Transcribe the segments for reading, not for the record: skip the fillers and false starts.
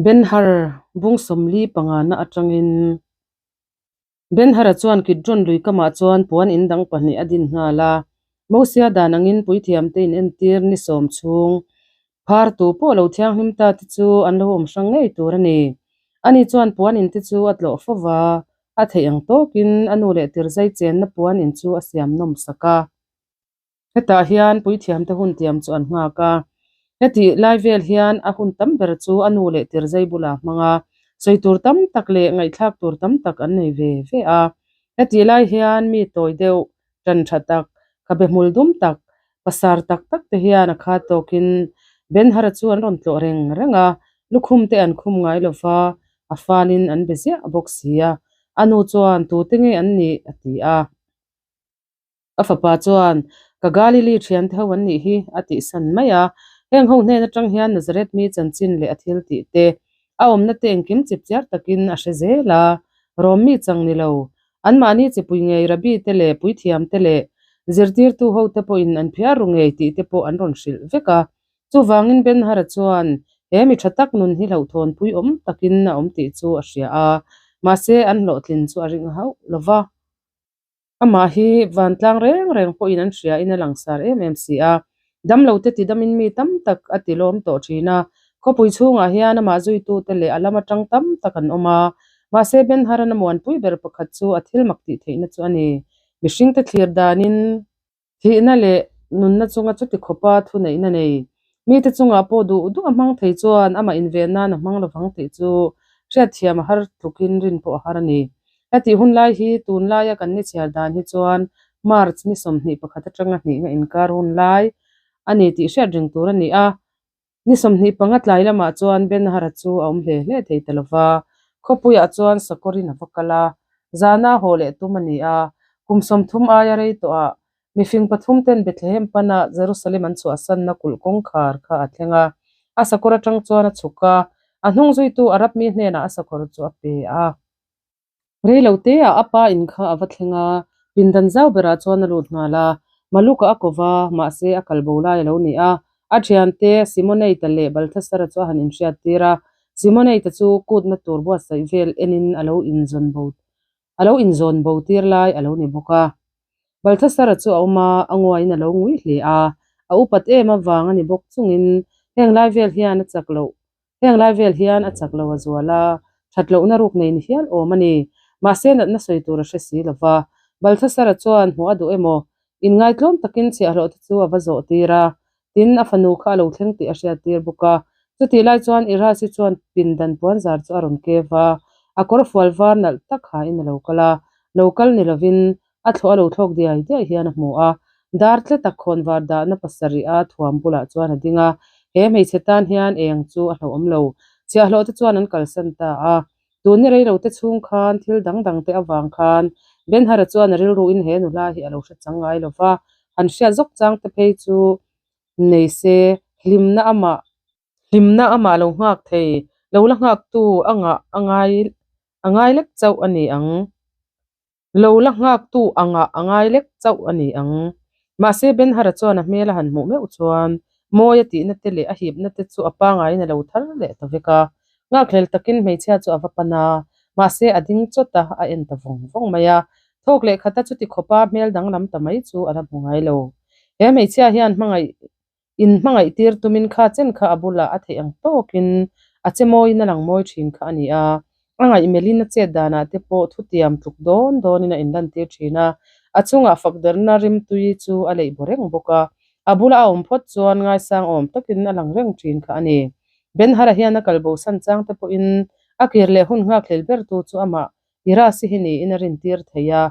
Ben-Hur bung 45 na atangin Ben-Hur-a chuan Kidron lui kamah chuan puan in dang pahnih a din nghal a. Mosia dan angin puithiamte inentir ni sawm chhung phar tu pawh lo thianghlim ta te chu an lo awm hrang ngei tur a ni. Ani chuan puan in te chu a tlawh fo va, a theih ang tawkin a nu leh tirzai chenna puan in chu a siam nawm sak a. Hetah hian puithiamte hun tiam chu an nghak a. Hetih lai vel hian a hun tam ber chu a nu leh tirzai bulah a hmang a, sawi tur tam tak leh ngaihthlak tur tam tak an nei ve ve a. Hetih lai hian mi tawi deuh, tan tha tak, khabe hmul dum tak, pasar tak tak te hian a khat tawkin Ben-Hara chu an rawn tlawh reng reng a, lukhum te an khum ngai lo va, a falin an be ziah bawk si a. A nu chuan, Tute nge an nih? a ti a. A fapa chuan, Ka Galili thiante ho an nih hi, a tihsan mai a. Heng ho hnen atang hian Nazareth mi chanchin leh a thil tih te, a awmna te engkim chip chiar takin a hre zel a. Rom mi chang ni lo, anmahni chipui ngei Rabbi te leh puithiam te leh zirtirtu ho te pawhin an phiar ru ngei tih te pawh an rawn hrilh vek a. Chuvangin Ben-Hara chuan he mi tha tak nun hi hlauhthawnpui awm takin a awm tih chu a hria a, mahse an hlawhtlin chu a ring hauh lo va. Amah hi vantlang reng reng pawhin an hria in a langsar em em si a. Damlote tidamin mi tam tak a ti lawm tawh thin a. Khawpui chhungah hian amah zuitute leh a lam atang tam tak an awm a. Mahse Ben-Haran a muanpui ber pakhat chu a thil mak tih theihna chu a ni. Mihringte thlir danin. Thihna leh nunna chunga chuti khawpa thuneihna nei. Mite chungah pawh duh duh a hmang thei chuan amah inven nan a hmang lovang tih chu hriatthiam a har tlukin rin pawh a har a ni. Hetih hun lai hi tun laia kan ni chhiar dan hi chuan March ni 21 atanga hnihna inkar hun lai a ni tih hriat reng tur a ni a. Ni 25 tlai lamah chuan Ben-Hara chu a awm hle hle thei ta lo va, khawpuiah chuan sakawrin a va kal a, zana haw leh tum a ni a. Kum 30 aia rei tawhah mifing pathum ten Bethlehem pana Jerusalem an chhuahsanna kulh kawngkhar kha a thleng a, a sakawr atang chuan a chhuk a, a hnung zuitu Arab mi hnenah a sakawr chu a pe a. Rei lo te ah a pa in kha a va thleng a, pindan zau berah chuan a lut nghal a, Maluka a ko va, mahse a kal bo lai a lo ni a, a thiante Simoneita leh Balthasara chu a han inhriat tir a, Simoneita chu kutna tur buatsaih vel enin a lo inzawn bo a lo inzawn bo tir lai a lo ni bawk a. Balthasara chu a awm a, a nguaiin a lo ngui hle a, a upat em avang a ni bawk chungin heng lai vel hian a chak loh Heng lai vel hian a chak lo a zual a, that lohna ruk nei ni hial awm a ni. Mahse natna sawi tur a hre si lo va. Balthasara chuan hmuh a duh emaw? Inngaitlawm takin chhiahhlawh te chu a va zawh tir a, tin a fanu kha a lo thleng tih a hriat tir bawk a. Chutih lai chuan Irasi chuan pindan puanzar chu a rawn kev a, a kawr fual var nalh tak hain a lo kal a. Lo kal ni lovin A thlawh a lo thlawk diai diai hian a hmu a, dar tle tak khawn var dahna pasarih a thuam bulah chuan a ding a, he hmeichhe tan hian eng chu a hlauhawm lo. Chhiahhlawh te chuan an kalsan ta a, tun ni reilo te chhung khan thil dang dang te avang khan Ben-Hara chuan a rilruin he nula hi a lo hre chang ngai lo va, han hriat zawk chang te phei chu nei se hlimna amah hlimna amah lo nghak thei lo la nghaktu a ngah a ngai a ngai lek chauh a ni ang. Lo la nghaktu angah a ngai lek chauh a ni ang. Mahse Ben-Hara chuan a hmel a han hmuh meuh chuan mawi a tihna te leh a hipna te chu a pangaiin a lo thar leh ta vek a. Nghakhlel takin hmeichhia chu a va pan a, mahse a ding chawt a, a en ta vawng vawng mai a. Thawk leh khata chuti khawpa hmel danglam ta mai chu a la hmu ngai lo. He hmeichhia hian hmangaih In hmangaih tir tumin kha chen kha a bulah a theih ang tawkin a che mawiin a lang mawi thin kha a ni a. A ngaihmelhin a chet danah te pawh thutiam tluk dawn dawnin a inlantir thin a. A chungah fakderna rimtui chu a leih baw reng bawk a. A bula a awm phawt chuan ngaisang awm takin a lang reng thin kha a ni. Ben-Hara hian a kalbosan chang te pawhin a kir leh hun nghakhlel bertu chu amah Irasi hi niin a rintir thei a.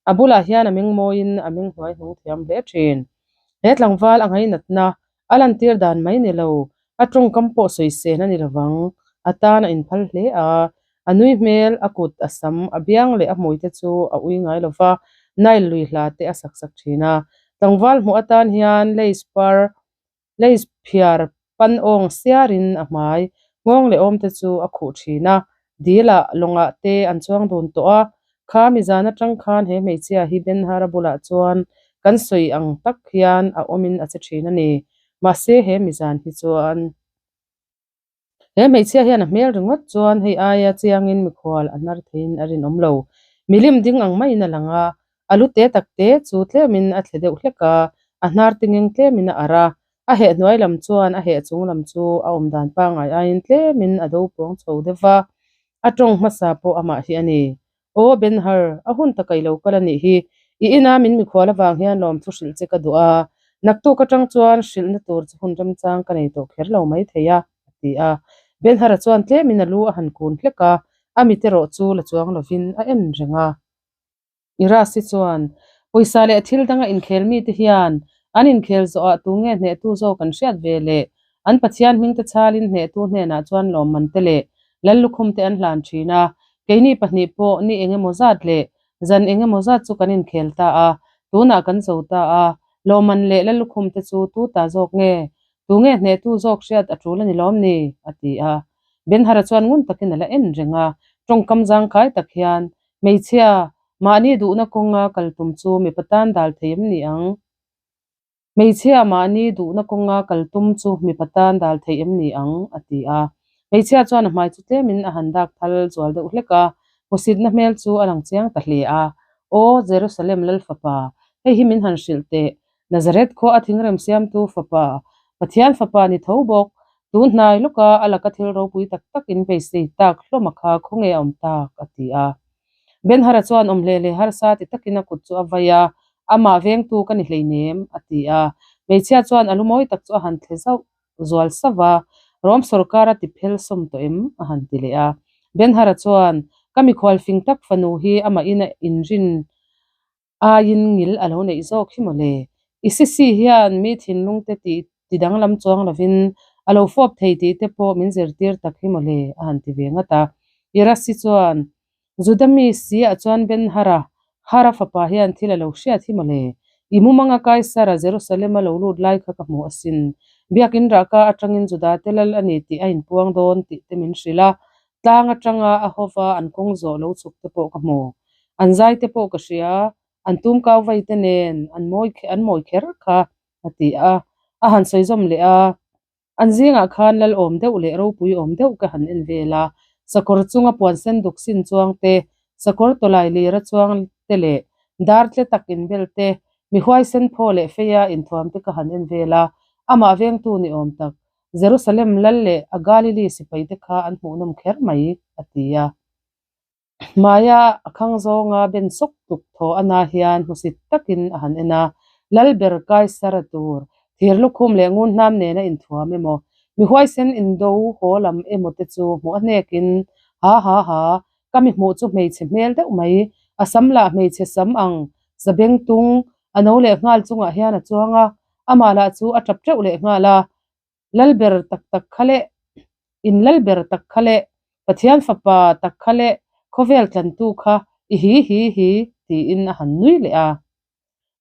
A bulah hian a meng mawiin a meng hnuai hnung thiam hle thin. He tlangval a ngainatna a lantir dan mai ni lo, a tawngkam pawh sawi sen a ni lovang. A tan a inphal hle a, a nui hmel, a kut, a sam, a biang leh a hmui te chu a ui ngai lo va, Nile lui hla te a sak sak thin a. Tlangval hmuh atan hian lace par Lace phiar pan awng siarin a hmai nghawng leh awm te chu a khuh thin a, dilah lawngah te an chuang dun tawh a, kha mi zan atang khan he hmeichhia hi Ben-Hara bulah chuan kan sawi ang tak hian a awmin a che thin a ni. Mahse he mi zan hi chuan. He hmeichhia hian a hmel ringawt chuan hei aia chiangin mikhual a hnar theiin a rinawm lo. Milim ding ang maiin a lang a, a lu te tak te chu tlemin a thle deuh hlek a, a hnar tingeng tlemin a arh a, a heh hnuai lam chuan a heh chung lam chu a awm dan pangngai aiin tlemin a do pawng chho deuh va, a tawng hmasa pawh amah hi a ni. Aw Ben-Hur, a hun taka i lo kal a nih hi. I ina min mikhual avang hian lawmthu hrilh che ka duh a, naktuk atang chuan hrilhna tur chu hun remchang ka nei tawh kher lo mai thei a, a ti a. Ben-Hur-a chuan tlemin a lu a han kun hlek a, a mit erawh chu la chuang lovin a en reng a. Irasi chuan, Pawisa leh thil danga inkhel mite hian an inkhel zawhah tunge hnehtu zawk an hriat ve leh an Pathian hmingte chhalin hnehtu hnenah chuan lawmman te leh lal lukhum te an hlan thin a, keini pahnih pawh ni eng emaw zat leh zan eng emaw zat chu kan inkhel ta a, tunah kan zo ta a, lawmman leh lal lukhum te chu tu ta zawk nge? Tunge hnehtu zawk hriat a tul a ni lawm ni? a ti a. Benhara chuan ngun takin a la en reng a, tawngkam zangkai tak hian, Hmeichhia, mahni duhna kawnga kal tum chu mipa tan dal thei em ni ang? Hmeichhia, mahni duhna kawnga kal tum chu mipa tan dal thei em ni ang? a ti a. Hmeichhia chuan a hmai chu tlemin a han dak thal zual deuh hlek a, hmusitna hmel chu a lang chiang ta hle a. Aw, Jerusalem Lal fapa, hei hi min han hrilh teh, Nazareth khua a thingrem siamtu fapa, Pathian fapa ni tho bawk, tun hnai lawka a laka thil ropui tak tak in beisei tak hlawm a kha khawnge a awm tak? a ti a. Ben-Hara chuan awm hle hle harsa ti takin a kut chu a vai a, Amah vengtu ka ni hleinem, a ti a. Hmeichhia chuan a lu mawi tak chu a han thle zauh zual sauh a, Rom sawrkar a ti phel sawm tawh em? a han ti leh a. Ben-Hara chuan, Ka mikhual fing tak fanu hi amahin a inrin Aiin ngil a lo neih zawk hi mawle. I sisi hian mi thinlung te tih ti danglam chuang lovin a lo fawp thei tih te pawh min zirtir tak hi mawle a han ti ve ngat a. Irasi chuan, Juda mi si ah chuan Ben Hara, Hara fapa hian thil a lo hriat hi mawle. I mumanga Kaisara Jerusalem a lo lut lai kha ka hmu asin. Biakin rahka atangin Juda te lal a ni tih a inpuang dawn tih te min hrilh a, Tlang atanga a hova an kawng zawh lo chhuk te pawh ka hmu. An zai te pawh ka hria, an tum kau vai te nen an mawi an mawi kher kha a ti a. A han sawi zawm leh a, An zingah khan lal awm deuh leh ropui awm deuh ka han en vel a, sakawr chunga puan sen duk sin chuang te, sakawr tawlai lira chuang te leh dar tle tak inbel te, mi huaisen phaw leh feia inthuam te ka han en vel a, amah vengtu ni awm tak Jerusalem lal leh a Galili sipaite kha an hmuhnawm kher mai, a ti a. Hmaia a khang zawnga ben sawk tuk thaw a na hian hmusit takin a han en a, Lal ber Kaisara tur, thir lukhum leh ngun hnam nena inthuam emaw, mi huaisen indo haw lam emaw te chu hmuh a hnekin, Ha ha ha, ka mi hmuh chu hmeichhe hmel deuh mai, a sam lah hmeichhe sam ang, zabengtung, a no leh nghal chungah hian a chuang a, Amah lah chu a tap teuh leh nghal a, Lal ber tak tak kha leh, in lal ber tak kha leh, Pathian fapa tak kha leh, khawvel tlantu kha i hi hi hi, tiin a han nui leh a.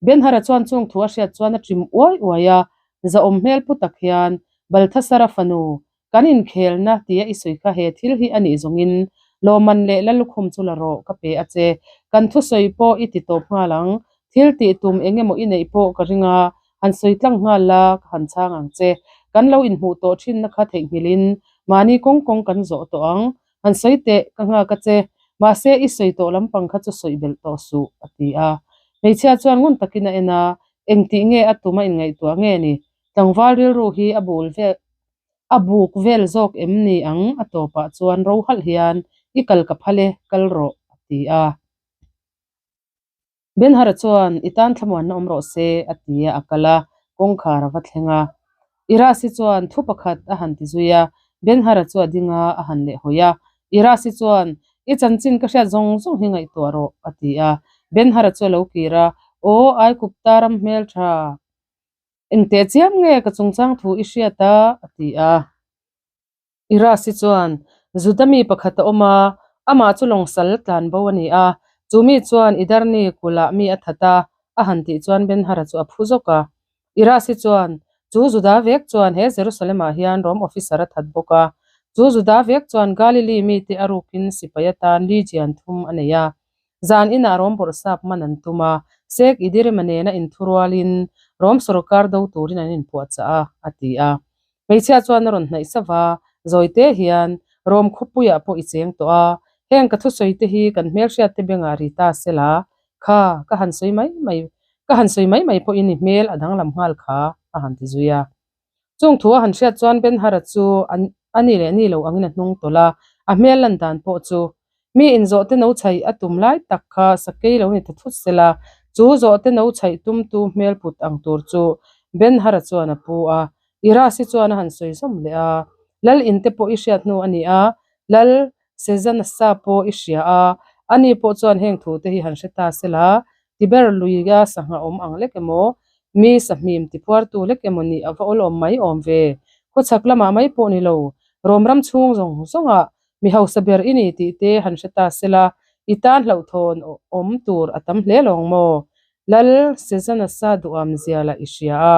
Ben-Hara chuan chung thu a hriat chuan a ṭim uai uai a, zahawm hmel pu tak hian, Balthasara fanu, Kan inkhelna tia i sawi kha he thil hi a nih zawngin lawmman leh la lukhum chu la rawh ka pe a che. Kan thusawi pawh i ti tawp nghal ang. Thil tih tum eng emaw i neih pawh ka ring a, han sawi tlang nghal la ka han chhang ang che. Kan lo inhmuh tawh thinna kha theihnghilhin mahni kawng kawng kan zawh tawh ang. Han sawi teh ka nghak a che. Mahse i sawi tawh lampang kha chu sawi belh tawh suh a ti a. Hmeichhia chuan ngun takin a en a, engtih nge a tum a inngaihtuah nge ni? Tlangval rilru hi a bul vel A buk vel zawk em ni ang? A tawpah chuan ro halh hian, I kal ka phal e, kal rawh, a ti a. Ben-Hara chuan, I tan thlamuanna awm rawh se, a ti a, a kal a, kawngkhar a va thleng a. Irasi chuan thu pakhat a han ti zui a, Ben-Hara chu a ding a, a han lehhawi a. Irasi chuan, I chanchin ka hriat zawng zawng hi ngaihtuah rawh, a ti a. Ben-Hara chu a lo kir a, Aw, Aikupta ram hmeltha! Engteh chiam nge ka chungchang thu i hriat a? a ti a. Irasi chuan, Juda mi pakhat a awm a, amah chu lawngsal tlan bo a ni a, chu mi chuan Idarni kulh ah mi a that a, a han tih chuan Ben-Hara chu a phu zawk a. Irasi chuan, Chu Juda vek chuan he Jerusalem-ah hian Rom officer a that bawk a, chu Juda vek chuan Galili mite a rukin sipai atan legion thum a nei a, Zan inah Rom bawrhsap man an tum a, Sheikh Idirima nena inthurualin Rom sorkar do turin an inpuahchah a, a ti a. Hmeichhia chuan a rawn hnaih sauh a, Zawite hian Rom khawpuiah pawh i cheng tawh a, heng ka thusawi te hi kan hmelhriat te bengah ri ta sela, kha ka han sawi mai mai ka han sawi mai mai pawhin i hmel a danglam nghal kha, a han ti zui a. Chung thu a han hriat chuan Ben-Hara chu a ni leh ni lo angin a hnung tawlh a, a hmel lan dan pawh chu mi inzawhte no chhaih a tum lai tak kha sakei lo ni ta thut sela, chu zawhte no chhaih tumtu hmel put ang tur chu Ben-Hara chuan a pu a. Irasi chuan a han sawi zawm leh a, Lal inte pawh i hriat hnu a ni a, Lal Sezanasa pawh i hria a, ani pawh chuan heng thute hi han hre ta sela, Tiber luia sangha awm ang lek emaw, mi sahmim tiphuartu lek emaw nih a va awlawm mai awm ve. Khawchhak lamah mai pawh ni lo, Rom ram chhung zawng zawngah mi hausa ber i ni tih te han hre ta sela, i tan hlauhthawn awm tur a tam hle lawng maw? Lal Sezanasa duham zia lah i hria a.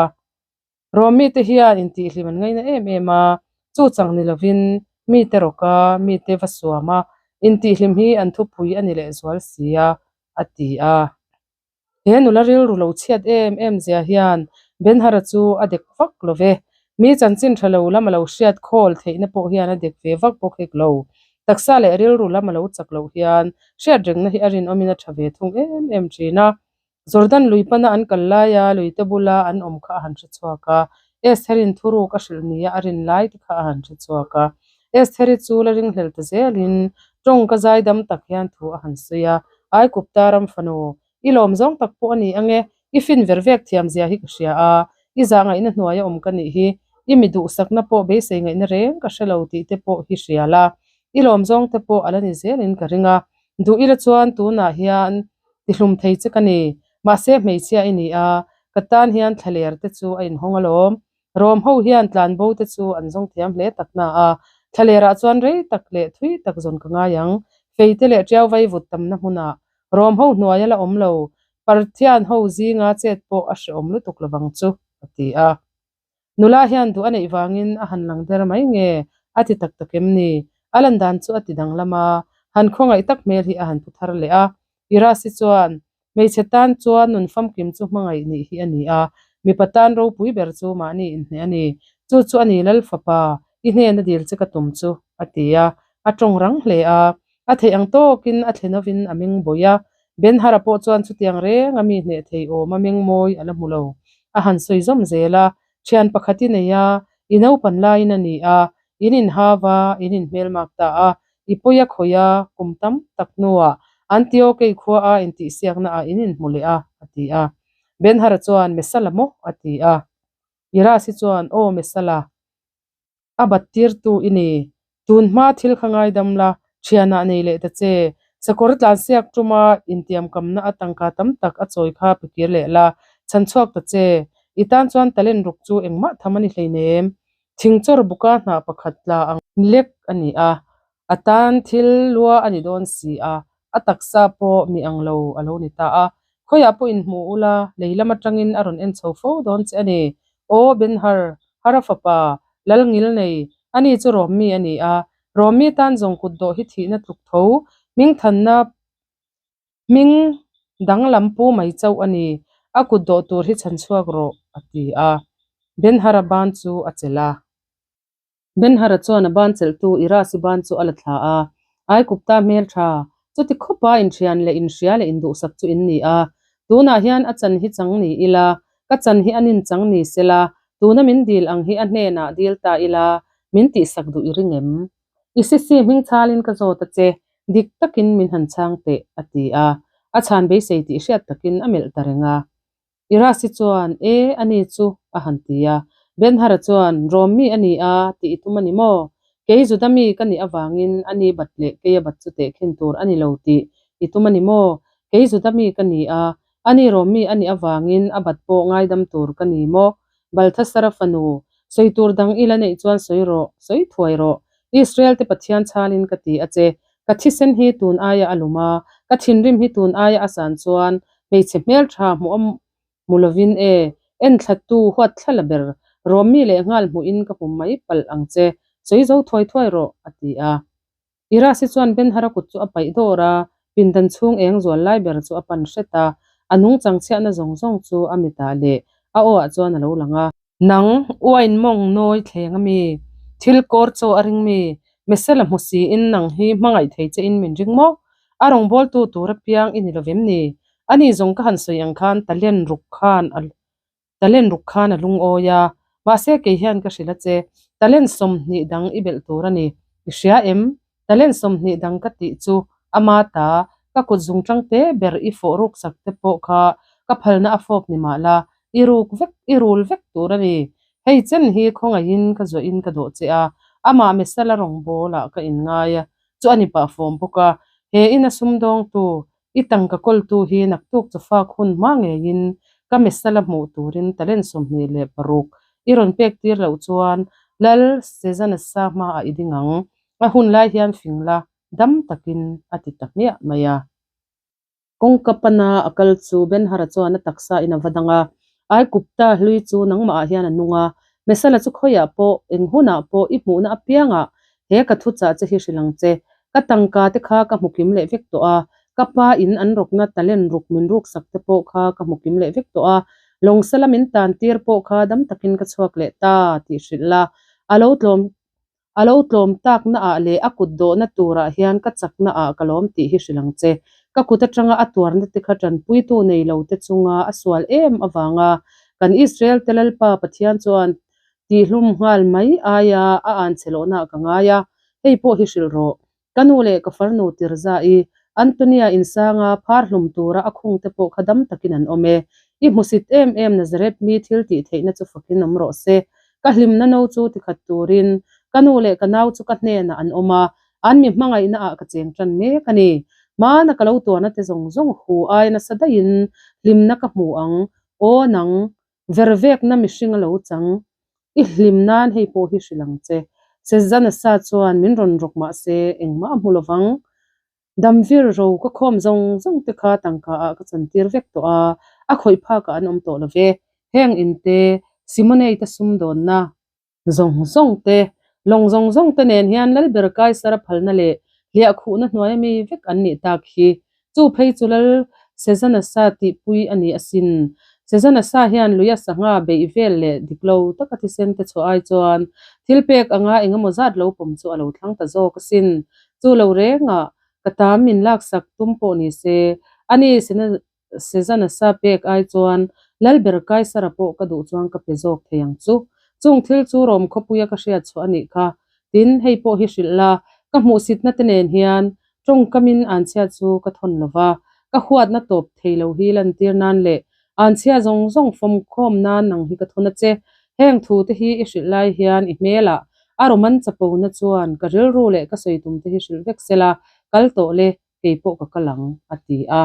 Rom mite hian intihhlim an ngaina em em a, chu chang ni lovin mite rawka mite va suam a, intihhlim hi an thupui a ni lehzual si a, a ti a. He nula rilru lo chhiat em em zia hian Benhara chu a dek vak lo ve. Mi chanchin tha lo lam a lo hriat khawl theihna pawh hian a dek ve vak bawk hek lo. Taksa leh rilru lam a lo chak loh hian hriatrengna hi a rinawmin a tha ve thung em em thin a. Jordan lui pana an kal laia luite bula an awm kha a han hre chhuak a, Estheri'n thuruk a hrilh nia a rin lai te kha a han hre chhuak a. Estheri chu la ringhlel ta zelin tawng ka zaidam tak hian thu a han sawi a, Aikupta ram fanu, i lawm zawng tak pawh a ni ange, i fin ver vek thiam zia hi ka hria a, i zah ngaihna hnuaia awm ka nih hi, i mi duhsakna pawh beisei ngaihna reng ka hre lo tih te pawh hi hria la, i lawm zawng te pawh a la ni zelin ka ring a, Duh ila chuan tunah hian tihlum thei che ka ni. Mahse hmeichhia i ni a, ka tan hian thlaler te chu a inhawng alawm. Rom ho hian tlanbo te chu an zawng thiam hle tak na a, thlalerah chuan rei tak leh thui tak zawn ka ngai ang. Fei te leh tiau vai vut tamna hmunah Rom ho hnuaia la awm lo, Parthian ho zinga chet pawh a hreawm lutuk lovang chu, a ti a. Nula hian duh a neih vangin a han lang der mai nge? A ti tak tak em ni? A lan dan chu a ti danglam a, han khawngaih tak hmel hi a han pu thar leh a. Irasi chuan, Hmeichhe tan chuan nun famkim chu hmangaih nih hi a ni a, mipa tan ropui ber chu mahni inhneh a ni. Chu chu a ni Lal fapa, i hnena dil che ka tum chu, a ti a. A tawng rang hle a, a theih ang tawkin a thlen ovin a meng bawih a. Benhara pawh chuan chutiang reng a mi hneh thei awm a meng mawi a la hmu lo. A han sawi zawm zel a, thian pakhat i nei a, i naupan laiin a ni a, in inhau a, in inhmelmak ta a, i pawi a khawih a, kum tam tak hnuah Antiokei khua a intihsiakna ah in inhmu leh a, a ti a. Benhara chuan, Mesala maw? a ti a. Irasi chuan, Aw Mesala. A bat tirtu i ni. Tun hma thil kha ngaidam la, thianah nei leh ta che. Sakawr tlansiak tuma intiamkamna a tangka tam tak a chawi kha pe kir leh la, chhan chhuak ta che. I tan chuan talent ruk chu engmah tham a ni hleinem. Thingchawr buka hnah pakhat tla ang lek a ni a, A tan thil lua a ni dawn si a, a taksa pawh mi ang lo a lo ni ta a. Khawiah pawh inhmu ula, lei lam atangin a rawn en chho fo dawn che a ni. Aw Ben-Hur, Hara fapa, Lal ngil nei, ani chu Rawmmi a ni a. Rawmmi tan zawng kut dawh hi thihna tluk tho, hmingthanna hming danglam pu mai chauh a ni. A kut dawh tur hi chhan chhuak rawh, a ti a. Ben-Hara ban chu a chelh a. Ben-Hara chuan a ban chelhtu Irasi ban chu a la thla a, Aikupta hmeltha, chuti khawpa inthian leh inhria leh induhsak chu in ni a. Tunah hian a chan hi chang ni ila, ka chan hi a nin chang ni sela, tuna min dil ang hi a hnenah dil ta ila, min tihsak duh i ring em? I sisi hming chhalin ka zawt a che, dik takin min han chhang teh, a ti a. A chhan beisei tih hriat takin a melh ta reng a. Irasi chuan, E, a ni chu, a han ti a. Ben-Hara chuan, Rom mi a ni a, tih i tum a ni maw? Kei Juda mi ka nih avangin a ni bat leh kei a bat chu tehkhin tur a ni lo tih i tum a ni maw? Kei Juda mi ka ni a, a ni Rom mi a nih avangin a bat pawh ngaidam tur ka ni maw? Balthasara fanu, sawi tur dang i la neih chuan sawi rawh, sawi thuai rawh. Israel-te Pathian chhalin ka ti a che, ka thisen hi tun aia a lum a, ka thinrim hi tun aia a san chuan hmeichhe hmeltha hmuh a hmu lovin e, enthlattu huat thla la ber, Rawmmi leh nghal hmuhin ka hmu mai palh ang che, sawi zo thuai thuai rawh, a ti a. Irasi chuan Ben-Hara kut chu a paih dawr a, pindan chhung eng zual lai ber chu a pan hret a, a nungchang chhiahna zawng zawng chu a mitah leh a aw ah chuan a lo lang a. Nang, uain mawng nawi thleng a mi? Thil kawr chaw a ring mi? Mesala hmu siin nang hi hmangaih thei che in min ring maw? A rawngbawltu tur apiang i ni lo vem ni? Ani zawng ka han sawi ang khan talent ruk khan a talent ruk khan a lungawi a, mahse kei hian ka hrilh a che, talent 20 dang i belh tur a ni. I hria em? Talent 20 dang ka tih chu ama ta, ka kut zung tang te ber i fawh ruk sak te pawh kha ka phalna a fawp ni mah la, i ruk vek, i rul vek tur a ni. Hei chen hi khawngaihin ka zuahin ka dawh che a, amah Mesala rawngbawlah ka inngai a, chu a ni pah fawm bawk a, he ina sumdawngtu, i tangka kawltu hi naktuk chawfak hun hma ngeiin ka Mesala hmuh turin talent 26 i rawn pek tir loh chuan Lal Sezanasa hmaah i ding ang, a hun lai hian fing la dam takin a ti ta hmiah mai a. Kawngka pana a kal chu Ben-Hara chuan a taksa in a va dang a, Aikupta hlui chu nangmah ah hian a nung a, Mesala chu khawiah pawh, eng hunah pawh i hmuhna apiangah he ka thuchah che hi hrilh ang che. Ka tangka te kha ka hmu kim leh vek tawh a, ka pa in an rawkna talent ruk min ruksak te pawh kha ka hmu kim leh vek tawh a, Lawngsala min tan tir pawh kha dam takin ka chhuak leh ta tih hrilh la, a lo tlawm A lo tlawm takna ah leh a kut dawhna turah hian ka chakna ah ka lawm tih hi hrilh ang che. Ka kut atanga a tuarna te kha tanpuitu nei lo te chunga a sual em avanga kan Israel te Lalpa Pathian chuan tihlum nghal mai aia a anchhe lohna ah ka ngai a, hei pawh hi hrilh rawh. Ka nu leh ka farnu Tirza-i, Antonia insanga phar hlum tura a khung te pawh kha dam takin an awm e. I hmusit em em Nazareth mi thil tih theihna chu fakin awm rawh se. Ka hlimna no chu tikhat turin ka nu leh ka nau chu ka hnenah an awm a, an mi hmangaihna ah ka cheng tan mek a ni. Hmana ka lo tuarna te zawng zawng hu ai nasa daihin hlimna ka hmu ang, aw nang, Vervekna mihring a lo chang. I hlim nan hei pawh hi hrilh ang che. Sezanasa chuan min rawn rawk mah se engmah a hmu lo vang. Damvir ro ka khawm zawng zawng te kha tangka ah ka chantir vek tawh a, a khawih phakah an awm tawh lo ve. Heng inte Simonei te sumdawnna. Zawng zawng te, lawng zawng zawng te nen hian Lalber Kaisara phalna leh hliahkhuhna hnuaia mi vek an nih tak hi. Chu phei chu Lal Sezanasa tihpui a ni asin. Sezanasa hian luia sangha beih vel leh dik lo taka thisen te chhuah ai chuan thil pek anga engemaw zat lo pawm chu a lo thlang ta zawk asin. Chu lo rengah ka tam min laksak tum pawh ni se, ani Sezanasa pek ai chuan Lalber Kaisara pawh ka duh chuan ka pe zawk thei ang chu. Chung thil chu Rom khawpuia ka hriat chhuah a nih kha. Tin, hei pawh hi hrilh la, ka hmuhsitna te nen hian tawngkamin anchhia chu ka thawn lo va, ka huatna tawp thei lo hi lantir nan leh anchhia zawng zawng fawmkhawm nan nang hi ka thawn a che. Heng thu te hi i hrilh lai hian i hmelah a Roman chapona chuan ka rilru leh ka sawi tum te hi hrilh vek sela, kal tawh le, kei pawh ka kal ang, a ti a.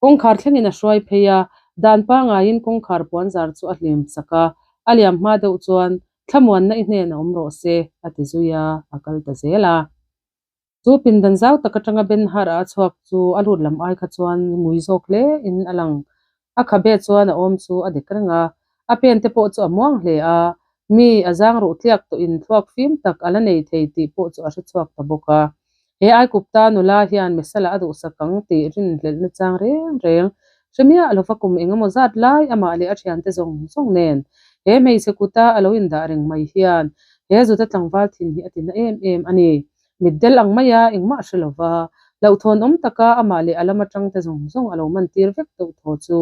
Kawngkhar thlengin a hruai phei a, dan pangaiin kawngkhar puanzar chu a hlim sak a, a liam hma deuh chuan, Thlamuanna i hnenah awm rawh se, a ti zui a, a kal ta zel a. Chu pindan zau tak atanga Ben-Hur-a a chhuak chu a lut lam ai kha chuan ngui zawk hle in a lang. A khabe chuan a awm chu a dek reng a, a pen te pawh chu a muang hle a, mi a zang ruh tliak tawhin thluak fim tak a la nei thei tih pawh chu a hre chhuak ta bawk a. He Aikupta nula hian Mesala a duhsak ang tih rinhlelhna chang reng reng hre miah lova kum engemaw zat lai amah leh a thiante zawng zawng nen he hmeichhe kuta a lo indah reng mai hian he Juda tlangval thin hi a ti na em em a ni. Mitdel ang maia engmah hre lova, hlauhthawn awm taka amah leh a lam atangte zawng zawng a lo man tir vek deuh thaw chu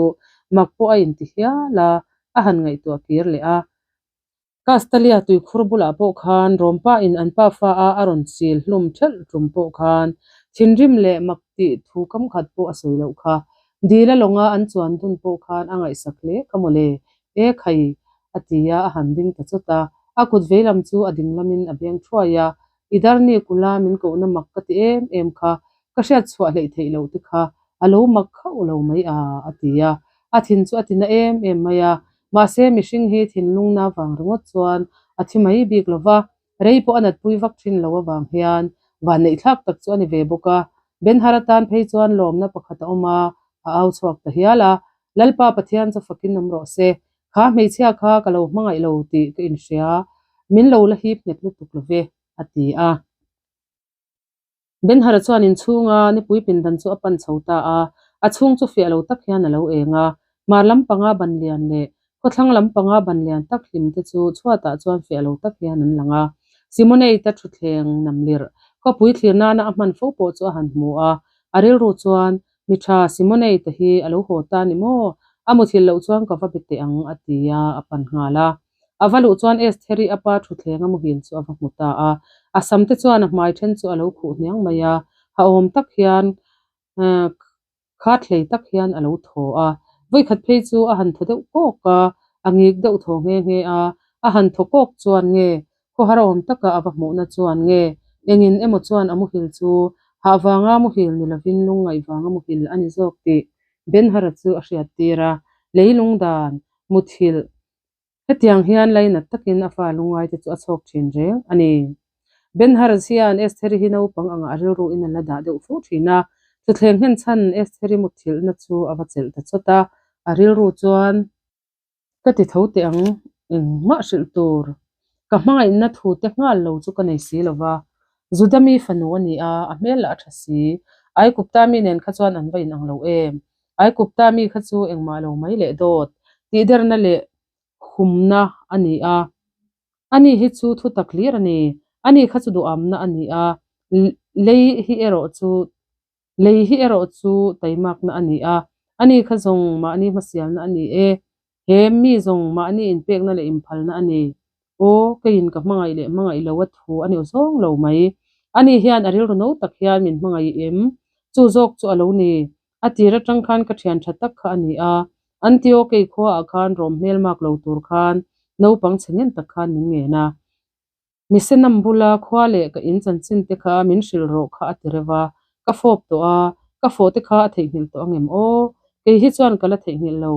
mak pawh a inti hial a, a han ngaihtuah kir leh a. Castalia tuikhur bulah pawh khan Rawmpa in an pa fa a a rawn chil hlum thelh tum pawh khan thinrim leh mak tih thu kam khat pawh a sawi loh kha. Dil a lawnga an chuan dun pawh khan a ngaihsak hle kha mawle. E khai! a ti a, a han ding ta chawt a. A kut veilam chu a ding lamin a beng thuai a, I darni kula min kohna mak ka ti em em kha, ka hriat chhuah hleih theih loh te kha a lo mak khauh lo mai a, a ti a. A thin chu a ti na em em mai a. Mahse, mihring hi thinlungna vang ringawt chuan a thi mai bik lo va, rei pawh a natpui vak thin lo avang hian vanneihthlak tak chu a ni ve bawk a. Ben-Hur atan phei chuan lawmna pakhat a awm a, a au chhuak ta hial a. Lalpa Pathian chu fakin awm rawh se, Kha hmeichhia kha ka lo hmangaih lo tih ka inhria, min lo la hip nghet lutuk lo ve, a ti a. Ben-Hara chuan inchhunga nipui pindan chu a pan chho ta a, a chhung chu fiah lo tak hian a lo eng a. Hmar lampanga ban lian leh khawthlang lampanga ban lian tak hlim te chu chhuatah chuan fiah lo tak hian an lang a. Simonate-a thutthleng namlirh, khawpui thlir nana a hman fo pawh chu a han hmu a. A rilru chuan, Mi tha, Simonate-a hi a lo haw ta ni maw? A muthilh loh chuan ka va be teh ang, a ti a, a pan nghal a. A va luh chuan Estheri a pa thutthleng a muhil chu a va hmu ta a. A sam te chuan a hmai then chu a lo khuh hniang mai a, ha awm tak hian khat hlei tak hian a lo thaw a. Vawikhat phei chu a han thaw deuh kawk a, a ngik deuh thaw nghe nghe a. A han thaw kawk chuan nge khawhar awm taka a va hmuhna chuan nge engin emaw chuan a muhil chu hah vanga muhil ni lovin lungngaih vanga muhil a ni zawk tih Ben-Hara chu a hriattir a. Leilung dan, muthilh, Hetiang hian lainat takin a fa lungaite chu a chhawk thin reng a ni. Ben Harris hian Estheri hi naupang angah a rilru in a la dah deuh fo thin a, thuthleng nghen chhan Estheri mutthilhna chu a va chelh ta chawt a, a rilru chuan, Ka ti tho teh ang, engmah hrilh tur ka hmangaihna thu te nghal lo chu ka nei si lo va, Juda mi fanu a ni a, a hmel lah a tha si, Aikupta mi nen kha chuan an va inang lo em? Aikupta mi kha chu engmah lo mai leh dawt, tihderna leh humna a ni a. Ani hi chu thutak hlir a ni. Ani kha chu duhamna a ni a, lei hi erawh chu lei hi erawh chu taimakna a ni a. Ani kha zawng mahni hmasialna a ni e. He mi zawng mahni inpekna leh inphalna a ni. Aw, keiin ka hmangaih leh hmangaih lo a thu a ni zawng lo mai. Ani hian a rilru no tak hian min hmangaih em? Chu zawk chu a lo ni. A tir atang khan ka thian tha tak kha a ni a, Antiokei khuaah khan rawm hmel mak lo tur khan naupang chhe ngen tak khan min ngen a. Misenam bula khua leh ka in chanchin te kha min hrilh rawh kha a ti reuh a, ka fawp tawh a, ka fawh te kha a theihnghilh tawh angem aw? Kei hi chuan ka la theihnghilh lo,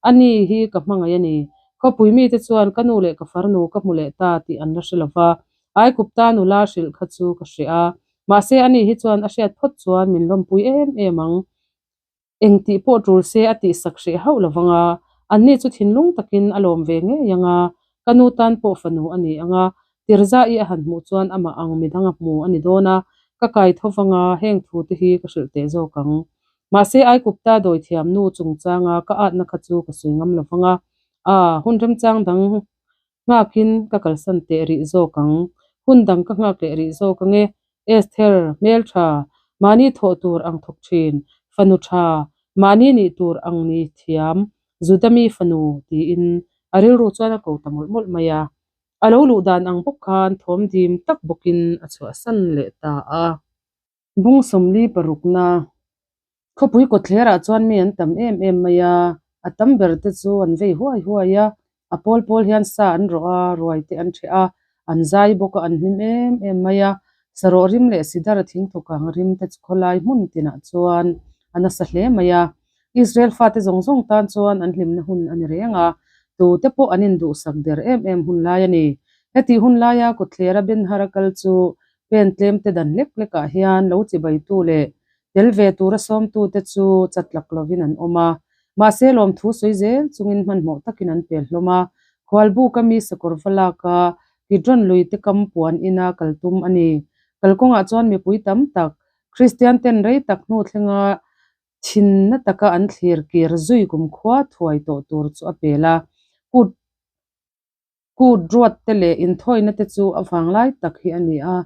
a ni hi ka hmangaih a ni. Khawpui mite chuan ka nu leh ka farnu ka hmu leh ta tih an la hre lo va, Aikupta nula hrilh kha chu ka hreh a, mahse ani hi chuan a hriat phawt chuan min lawmpui em em ang. Engtih pawh tul se a tihsak hreh hauh lo vang a, anni chu thinlung takin a lawm ve ngei ang a, ka nu tan pawh fanu a ni ang a, Tirza'i a han hmuh chuan amah ang midang a hmu a ni dawn a, ka kai tho vang a, heng thu te hi ka hrilh teh zawk ang. Mahse Aikupta dawithiam nu chungchanga ka atna kha chu ka sawi ngam lo vang a, a, hun remchang dang Nghakin ka kalsan teh rih zawk ang. Hun dang ka nghak leh rih zawk ang e. Esther, hmeltha, mahni thawh tur ang thawk thin, fanu tha, mahni nih tur ang ni thiam, Juda mi fanu, tiin a rilru chuan a ko ta mawlh mawlh mai a. A lo luh dan ang bawk khan thawm dim tak bawkin a chhuahsan leh ta a. Bung 40 parukna Khawpui kawtthlerah chuan mi an tam em em mai a, a tam ber te chu an vei huai huai a, a pawl pawl hian sa an rawh a, ruai te an ṭheh a, an zai bawk a, an hlim em em mai a. Sarawh rim leh sidar thingthawkang rim te chu khawlai hmun tinah chuan a nasa hle mai a. Israel fate zawng zawng tan chuan an hlimna hun a ni reng a, tute pawh an induhsak der em em hun lai a ni. Hetih hun laia kawtthlera Ben-Hara kal chu pen tlem te dan lek lekah hian lo chibaitu leh Tel ve tura sawmtute chu chatlak lovin an awm a, mahse lawmthu sawi zel chungin hmanhmawh takin an pel hlawm a. Khualbuka mi sakawr va laka Kidron luite kam puan ina kal tum a ni. Kalkawngah chuan mipui tam tak, Kristian ten rei tak hnu thlenga thinna taka an thlir kir zui kumkhua thuai tawh tur chu a pel a. Kut Kut ruat te leh inthawina te chu a vang lai tak hi a ni a.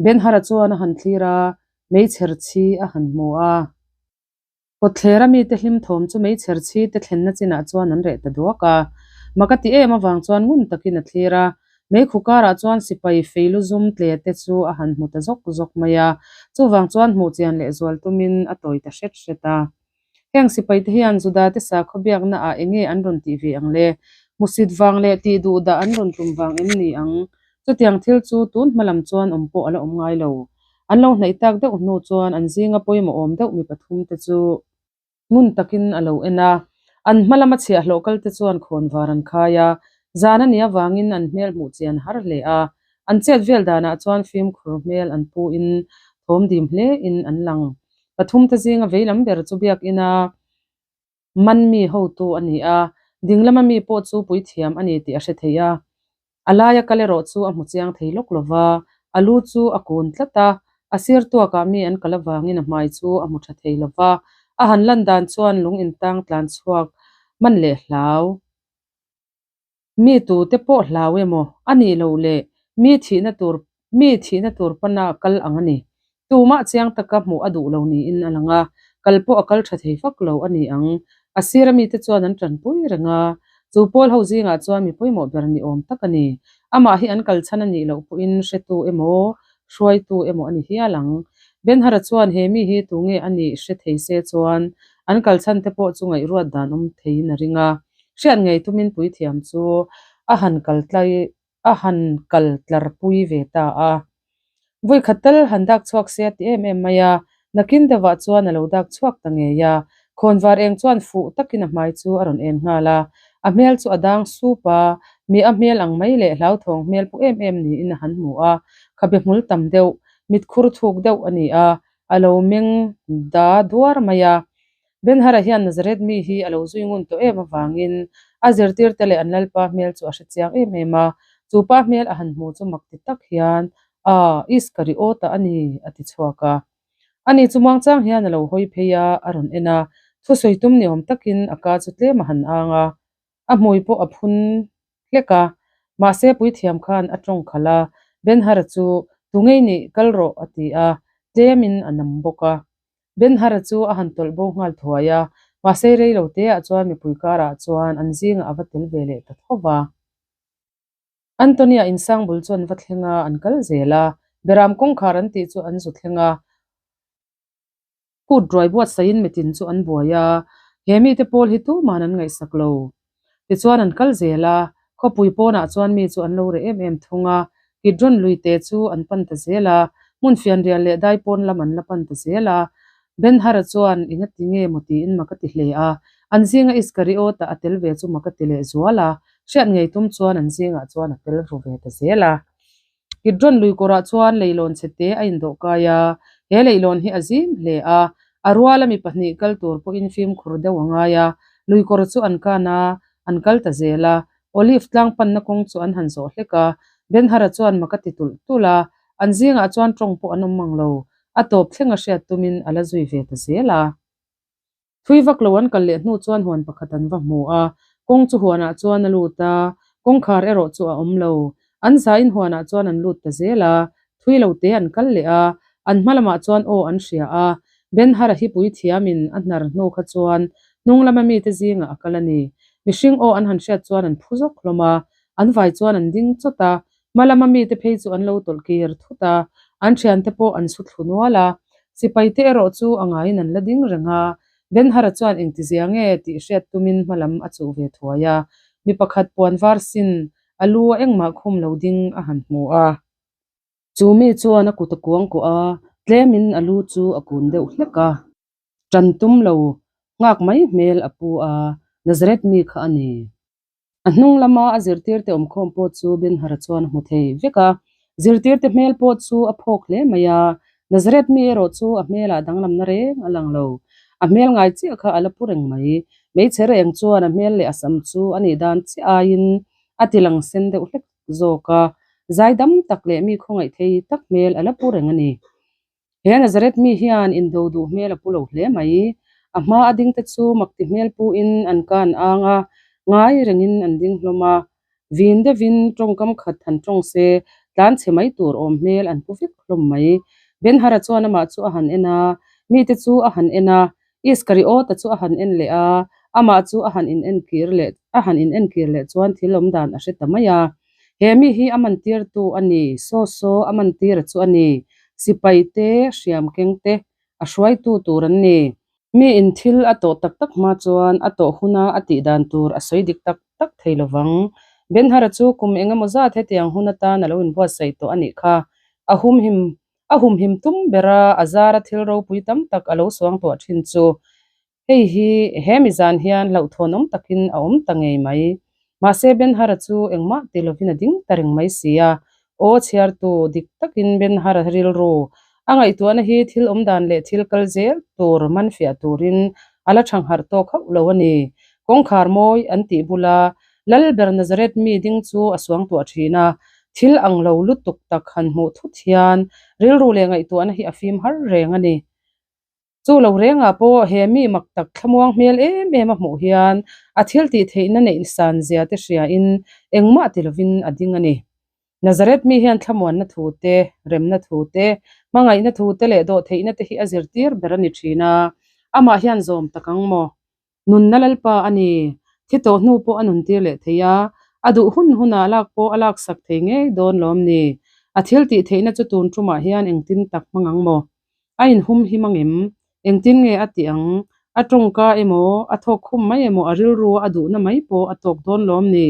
Ben-Hara chuan a han thlir a, meichher chhi a han hmu a. Kawtthlera mite hlim thawm chu meichher chhi te thlenna chinah chuan an reh ta duak a. Mak a ti em avang chuan ngun takin a thlir a. Meikhu karah chuan sipai feilu zum tle te chu a han hmu ta zawk zawk mai a. Chuvang chuan hmuh chian leh zual tumin a tawi ta hret hret a. Heng sipaite hian Judate sakhaw biaknaah eng nge an rawn tih ve ang le? Hmusit vang leh tih duh dah an rawn tum vang em ni ang? Chutiang thil chu tun hma lam chuan awm pawh a la awm ngai lo. An lo hnaih tak deuh hnu chuan an zinga pawimawh awm deuh mi pathumte chu ngun takin a lo en a. An hma lama chhiahhlawh kalte chuan khawnvar an khai a, zan a nih avangin an hmel hmuh chian har hle a. An chet vel danah chuan fimkhur hmel an puin thawm dim hlein an lang. Pathumte zinga veilam ber chu biakina man mi hotu a ni a, dinglama mi pawh chu puithiam a ni tih a hre thei a. A laia kal erawh chu a hmu chiang thei lawk lo va, a lu chu a kun tlat a, a sir tuakah mi an kal avangin a hmai chu a hmu tha thei lo va, a han lan dan chuan lung intang tlan chhuak man leh hlau. Mi tute pawh hlau emaw a nih loh leh mi thihna tur. Mi thihna tur pana kal ang a ni. Tumah chiang taka hmuh a duh lo niin a lang a, kal pawh a kal tha thei vak lo a ni ang. A sira mite chuan an tanpui reng a, chu pawl ho zingah chuan mi pawimawh ber ni awm tak a ni. Amah hi an kal chhan a nih loh pawhin hretu emaw, hruaitu emaw a ni hial ang. Benhara chuan he mi hi tunge a nih hre thei se chuan an kal chhan te pawh chu ngaihruat dan awm theiin a ring a. Hriat ngei tumin puithiam chu a han kal tlai a han kal tlarpui ve ta a. Vawikhat tal han dak chhuak se a ti em em mai a, nakin deuhah chuan a lo dak chhuak ta ngei a. Khawnvar eng chuan fuh takin a hmai chu a rawn en nghal a, a hmel chu a dang sup a, mi a hmel ang mai leh hlauthawng hmel pu em em niin a han hmu a, khabe hmul tam deuh, mitkhur thuk deuh a ni a, a lo meng da duar mai a. Benhara hian Nazareth mi hi a lo zui ngun tawh em avangin a zirtirte leh an Lalpa hmel chu a hre chiang em em a, chu pa hmel a han hmu chu mak ti tak hian, A, Iskariota a ni, a ti chhuak a. Ani chu muangchang hian a lo hawi phei a, a rawn en a, thusawi tum ni awm takin a ka chu tlem a han ang a. A hmui pawh a phun hlek a, mahse puithiam khan a tawng khalh a, Benhara chu, Tu ngei nih, kal rawh, a ti a, tlemin a nam bawk a. Benhara chu a han tawlh bo nghal thuai a, mahse rei lo teah chuan mipui karah chuan an zingah a va tel ve leh ta tho va. Antonia insang bul chu an va thleng a, an kal zel a, Beram kawngkhar an tih chu an zu thleng a. Kut ruai buatsaihin mitin chu an buai a, he mite pawl hi tuman an ngaihsak lo. Tichuan an kal zel a, khawpui pawnah chuan mi chu an lo reh em em thung a, Kidron lui te chu an pan ta zel a, hmun fianrial leh dai pawn lam an la pan ta zel a. Ben-Hara chuan, Enga ti nge maw tiin mak a ti hle a, an zinga Iskariota a tel ve chu mak a ti leh zual a, hriat ngei tum chuan an zingah chuan a tel ru ve ta zel a. Kidron lui kawrah chuan leilawn chhe te a indawh kai a, he leilawn hi a zim hle a, a ruala mi pahnih kal tur pawhin fimkhur deuh a ngai a, lui kawr chu an kan a, an kal ta zel a, Olive tlang panna kawng chu an han zawh hlek a, Benhara chuan mak a ti tulh tulh a, an zingah chuan tawng pawh an awm mang lo, a tawp thleng a hriat tumin a la zui ve ta zel a. Thui vak lo an kal leh hnu chuan huan pakhat an va hmu a, kawng chu huanah chuan a lut a, kawngkhar erawh chu a awm lo. An zain huanah chuan an lut ta zel a, thui lo te an kal leh a, an hma lamah chuan aw an hria a, Ben-Hara hi puithiamin a hnar hnu kha chuan hnung lama mite zingah a kal a ni. Mihring aw an han hriat chuan an phu zawk hlawm a, an vai chuan an ding chawt a, Hma lama mite phei chu an lo tawlh kir thut a, an thiante pawh an su thlu nual a. Sipaite erawh chu a ngaiin an la ding reng a, Benhara chuan engtizia nge tih hriat tumin hma lam a chuh ve thuai a, mi pakhat puan var sin a lu a engmah khum lo ding a han hmu a. Chu mi chuan a kut a kuang kuah a, tlemin a lu chu a kun deuh hlek a. Tan tum lo nghak mai hmel a pu a, Nazareth mi kha a ni. A hnung lama a zirtirte awmkhawm pawh chu Benhara chuan a hmu thei vek a. Zirtirte hmel pawh chu a phawk hle mai a, Nazareth mi erawh chu a hmelah danglamna reng a lang lo. A hmel ngai chiah kha a la pu reng mai. Hmeichhe reng chuan a hmel leh a sam chu a nih dan chiah aiin a ti lang sen deuh hlek zawk a, zaidam tak leh mi khawngaih thei tak hmel a la pu reng a ni. He Nazareth mi hian indo duh hmel a pu lo hle mai. A hma a dingte chu makti hmel puin an kan ang a, ngai rengin an ding hlawm a. Vin deuhin tawngkam khat han tawng se, tlan chhe mai tur awm hmel an pu vek hlawm mai. Benhara chuan amah chu a han en a, mite chu a han en a, Iskariota chu a han en leh a, amah chu a han inenkir leh a han inenkir leh chuan thil awm dan a hre ta mai a. He mi hi a mantirtu a ni, saw saw a mantira chu a ni, sipai te, hriam keng te a hruaitu tur an ni. Mi in thil a tawh tak tak hma chuan a tawh huna a tih dan tur a sawi dik tak tak thei lo vang. Benhara chu kum eng emaw zat hetiang hun atan a lo inbuatsaih tawh a nih kha. A humhim A humhim tum bera a zara thil ropui tam tak a lo suang tuah thin chu hei hi he mi zan hian hlauhthawn awm takin a awm ta ngei mai. Mahse Benhara chu engmah ti lovin a ding ta reng mai si a, aw chhiartu dik takin Benhara rilru a ngaihtuahna hi thil awm dan leh thil kal zel tur man fiah turin a la thangharh tawk hauh lo a ni. Kawngkhar mawi an tih bula Lalber Nazareth mi ding chu a suang tuah thin a, thil ang lo lutuk tak han hmuh thut hian rilru leh ngaihtuahna hi a fim har reng a ni. Chu lo rengah pawh he mi mak tak thlamuang hmel em em a hmuh hian a thil tih theihna neih san zia te hriain engmah ti lovin a ding a ni. Nazareth mi hian thlamuanna thu te, remna thu te, hmangaihna thu te leh dawhtheihna te hi a zirtir ber a ni thin a, amah hian zawm tak ang maw? Nunna Lalpa a ni. Thi tawh hnu pawh a nuntir leh thei a, a duh hun hunah lak pawh a laksak thei ngei dawn lawm ni? A thil tih theihna chu tun tumah hian engtin tak hmang ang maw? A inhum him angem? Engtin nge a tih ang? A tawngka emaw, a thawk khum mai emaw a rilru a duhna mai pawh a tawk dawn lawm ni?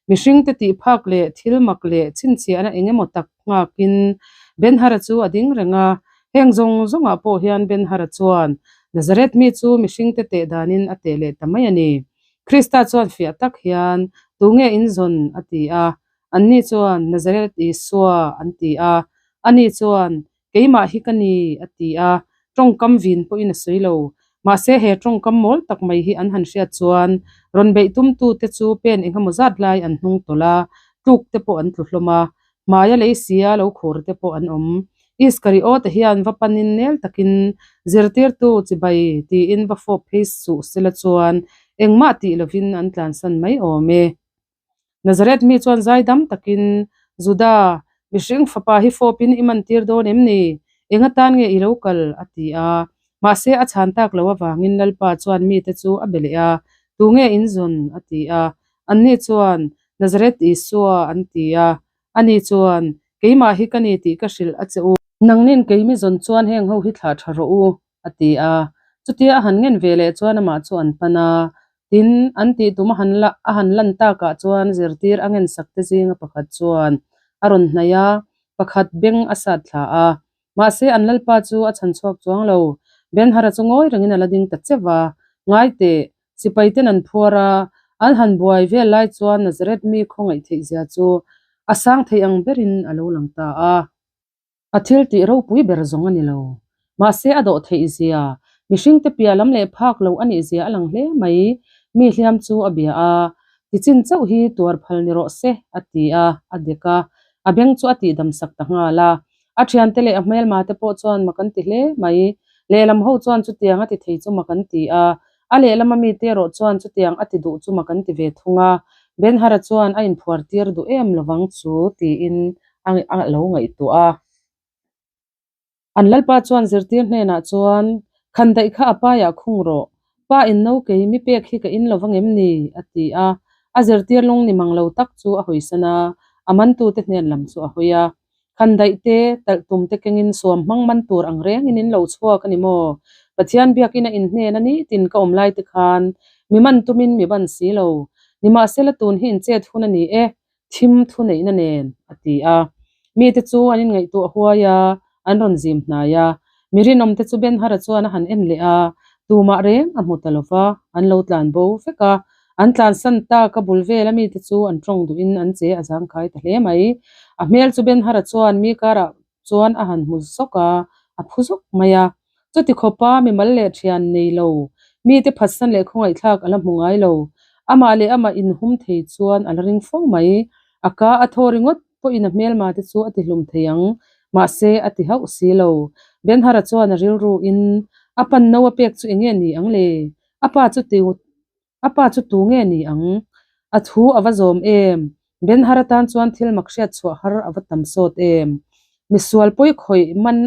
Mihringte tih phak leh thil mak leh chhinchhiahna eng emaw tak nghakin Ben-Hara chu a ding reng a. Heng zawng zawngah pawh hian Ben-Hara chuan Nazareth mi chu mihringte teh danin a teh leh ta mai a ni. Krista chuan fiah tak hian, Tunge in zawn? a ti a. Anni chuan, Nazareth Isua, an ti a. Ani chuan, Keimah hi ka ni, a ti a, tawngkam vin pawhin a sawi lo. Mahse, he tawngkam mawl tak mai hi an han hriat chuan rawn beih tumtute chu pen eng emaw zat lai an hnung tawlh a, tluk te pawh an tlu hlawm a, hmaia lei sia lo khur te pawh an awm. Iskariawte hian va panin nel takin zirtirtu chibai tiin va fawp phei suh sela chuan engmah tih lovin an tlansan mai awm e. Nazareth mi chuan zaidam takin, Juda, mihring fapa hi fawpin i mantir dawn em ni? Eng atan nge i lo kal? a ti a. Mahse, a chhan tak lo avangin Lalpa chuan mite chu a be leh a, Tunge in zawn? a ti a. Anni chuan, Nazareth Isua, an ti a. Ani chuan, Keimah hi ka ni tih ka hrilh a che u. Nangnin keimi zawn chuan heng ho hi thlah tha rawh u, a ti a. Chutia a han ngen ve leh chuan amah chu an pan a. Tin, an tih tum a han la a han lan takah chuan zirtir a ngensak te zinga pakhat chuan a rawn hnaih a, pakhat beng a sat thla a. Mahse, an lalpa chu a chhan chhuak chuang lo. Ben-Hara chu ngawi rengin a la ding ta cheuh va. Ngai teh, sipaiten an phuar a, an han buai vel lai chuan Nazareth mi khawngaih theih zia chu a sang thei ang berin a lo lang ta a. A thil tih ropui ber zawng a ni lo. Mahse a dawh theih zia, mihringte piah lam leh phak lo a nih zia a lang hle mai. Mi hliam chu a bia a, Tichin chauh hi tuar phal ni rawh se, a ti a, a dek a. A beng chu a tihdam sak ta nghal a. A thiante leh a hmelma te pawh chuan mak an ti hle mai. Lehlam ho chuan chutiang a ti thei chu mak an ti a, a lehlama mite erawh chuan chutiang a ti duh chu mak an ti ve thung a. Ben-Hara chuan a inphuar tir duh em lovang chu tiin a lo ngaihtuah a. An lalpa chuan zirtir hnenah chuan, Khan daih kha a paiah khung rawh, pa in no kei mi pek hi ka in lo vang em ni? a ti a. A zirtir lung ni mang lo tak chu a hawisan a, a mantute hnen lam chu a hawi a. Khan daih te, talh tum te kengin suam hmang man tur ang rengin in lo chhuak a ni maw? Pathian biakina in hnen a ni tin ka awm lai te khan mi man tumin mi ban si lo. Nimahsela tun hi in chet hun a ni e, thim thuneihna nen, a ti a. Mite chu an inngaihtuah huai a, an rawn zim hnai a. Mi rinawmte chu Ben-Hara chuan a han en leh a, tumah reng a hmu ta lo va, an lo tlan bo vek a. An tlansan tak a bul vela mite chu an tawng duhin an che a zangkhai ta hle mai. A hmel chu Ben-Hara chuan mi karah chuan a han hmu zawk a, a phu zawk mai a. Chuti khawpa mimal leh thian nei lo, mite phatsan leh khawngaihthlak a la hmu ngai lo. Amah leh amah inhum thei chuan a la ring fo mai. A ka a thaw ringawt pawhin a hmelma te chu a ti hlum thei ang, mahse a ti hauh si lo. Ben-Hara chuan a rilru in a pan no a pek chu enge ni ang le? A pa chu ti A pa chu tu nge ni ang? A thu a va zawm em? Ben-Hur atan chuan thil mak hriat chhuah har a va tam sawt em? Misual pawi khawih man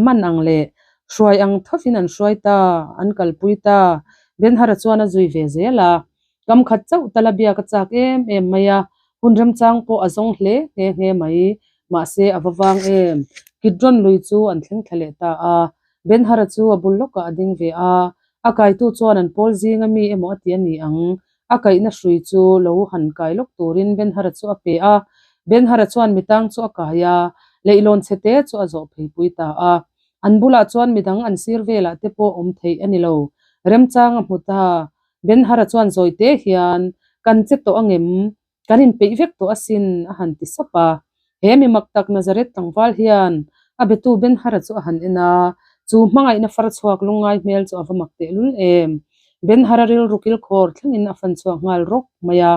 man ang leh hruai ang thovin an hruai ta, an kalpui ta. Ben-Hur-a chuan a zui ve zel a. Kam khat chauh tala biak a chak em em mai a, hun remchang pawh a zawng hle nghe nghe mai. Mahse a va vang em? Kidron lui chu an thleng thla leh ta a. Ben-Hur-a chu a bul lawkah a ding ve a, A kaitu chuan an pawl zinga mi emaw a ti a ni ang. A kaihna hrui chu lo han kai lawk turin Ben-Hara chu a pe a. Ben-Hara chuan mitang chu a kai a, leihlawn chhe te chu a zawh pheipui ta a. An bulah chuan midang an sir velah te pawh awm theih a ni lo. Remchang a hmu ta. Ben-Hara chuan zawi te hian, Kan che tawh angem? Kan inpeih vek tawh asin, a han ti sap a. He mi mak tak Nazareth tlangval hian a betu Ben-Hara chu a han en a, chu hmangaihna far chhuak lungngai hmel chu a va mak tehlul em. Ben-Hara rilru kilkhawr thlengin a fan chhuak nghal rawk mai a,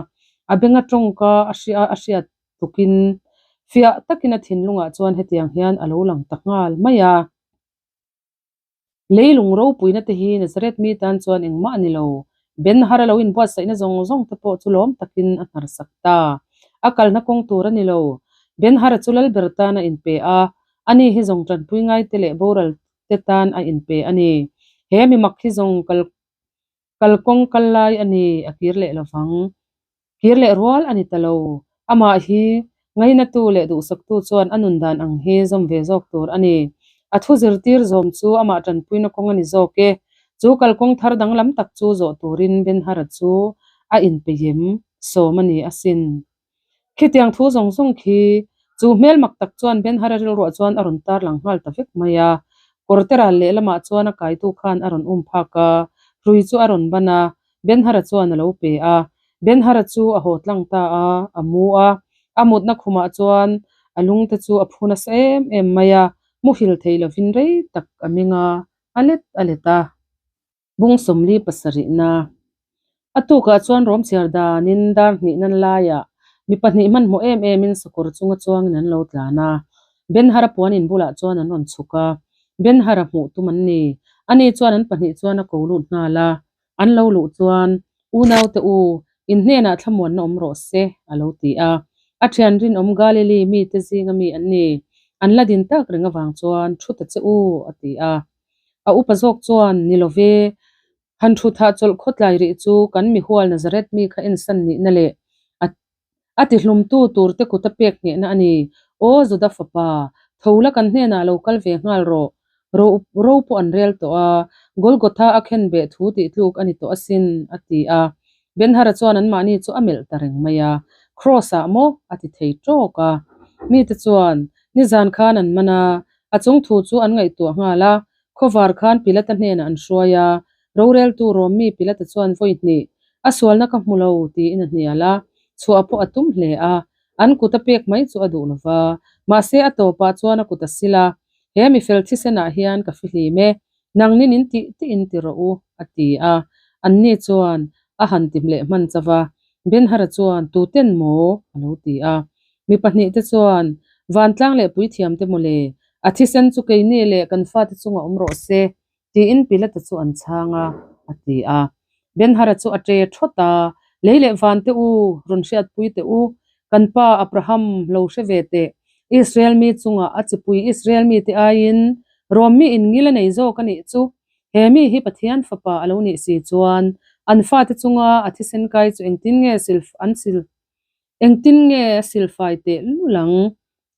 a benga tawngka a hria a hriat tukin fiah takin a thinlungah chuan hetiang hian a lo lang ta nghal mai a. Leilung ropuina te hi Nazareth mi tan chuan engmah a ni lo. Ben-Hur a lo inbuatsaihna zawng zawng te pawh chu lawm takin a hnarsak ta. A kalna kawng tur a ni lo. Ben-Hara chu lalber tan a inpe a, ani hi zawng tanpui ngaite leh boral te tan a inpe a ni. He mi mak hi zawng kal kalkawng kal lai a ni, a kir leh lovang. Kir leh rual a ni ta lo. Amah hi ngainatu leh duhsaktu chuan a nun dan ang hi zawm ve zawk tur a ni. A thu zirtir zawm chu amah tanpuina kawng a ni zawk e. Chu kalkawng thar danglam tak chu zawh turin Ben-Hara chu a inpeim sawm a ni asin. Khitiang thu zawng zawng khi chu hmel mak tak chuan Ben-Hara rilruah chuan a rawn tar lang nghal ta vek mai a. Kawrte ral lehlamah chuan a kaitu khan a rawn um phak a, hrui chu a rawn ban a, Ben-Hara chuan a lo pe a. Ben-Hara chu a haw tlang ta a, a mu a. A mutna khumah chuan a lungte chu a phu nasa em em mai a, muhil thei lovin rei tak a meng a, a let a let a. Bung 47na A tukah chuan rawm chhiar danin dar hnih nan laiah mi pahnih hmanhmawh em emin sakawr chunga chuangin an lo tlan a. Ben-Hara puan in bulah chuan an rawn chhuk a, Ben-Hara hmuh tum an ni. Ani chuan an pahnih chuan a ko lut nghal a. An lo luh chuan, Unaute u, in hnenah thlamuanna awm rawh se, a lo ti a. A thian rinawm Galili mite zinga mi an ni. An la din tak reng avang chuan, Thu ta che u, a ti a. A upa zawk chuan, Ni lo ve, han thu thah chawlh khawtlai rih chu kan mihual Nazareth mi kha ensan nihna leh a a tihlumtu turte kuta pek nghehna a ni. Aw Juda fapa, tho la kan hnenah lo kal ve nghal rawh. Ro ro pawh an rel tawh a, Golgotha a khen beh thu tih tluk a ni tawh asin, a ti a. Ben-Hara chuan anmahni chu a melh ta reng mai a, Kraws-ah maw? a ti thei tawk a. Mite chuan, Nizan khan an man a, a chung thu chu an ngaihtuah nghal a, khawvar khan Pilata hnenah an hruai a, roreltu Rom mi Pilata chuan vawi hnih, A sualna ka hmu lo, tiin a hnial a, chhuah pawh a tum hle a, an kut a pek mai chu a duh lo va, mahse a tawpah chuan a kut a sil a, He mi fel thisenah hian ka fihlim e, Nangnin in tih tih in ti rawh u, a ti a. Anni chuan a han ti leh hman chauh a. Ben-Hara chuan, Tuten maw? a lo ti a. Mi pahnihte chuan, Vantlang leh puithiamte maw le? A thisen chu keini leh kan fate chungah awm rawh se, tiin Pilata chu an chhang a, a ti a. Ben-Hara chu a ṭe ṭhawt a, Lei leh vante u, rawn hriatpui teh u, kan pa Abraham lo hre ve teh, Israel mi chungah a chipui Israel mite aiin Rom mi in ngil a nei zawk a nih chu. He mi hi Pathian fapa a lo nih si chuan an fate chunga a thisen kai chu engtin nge sil an sil engtin nge a silfai teh lul ang?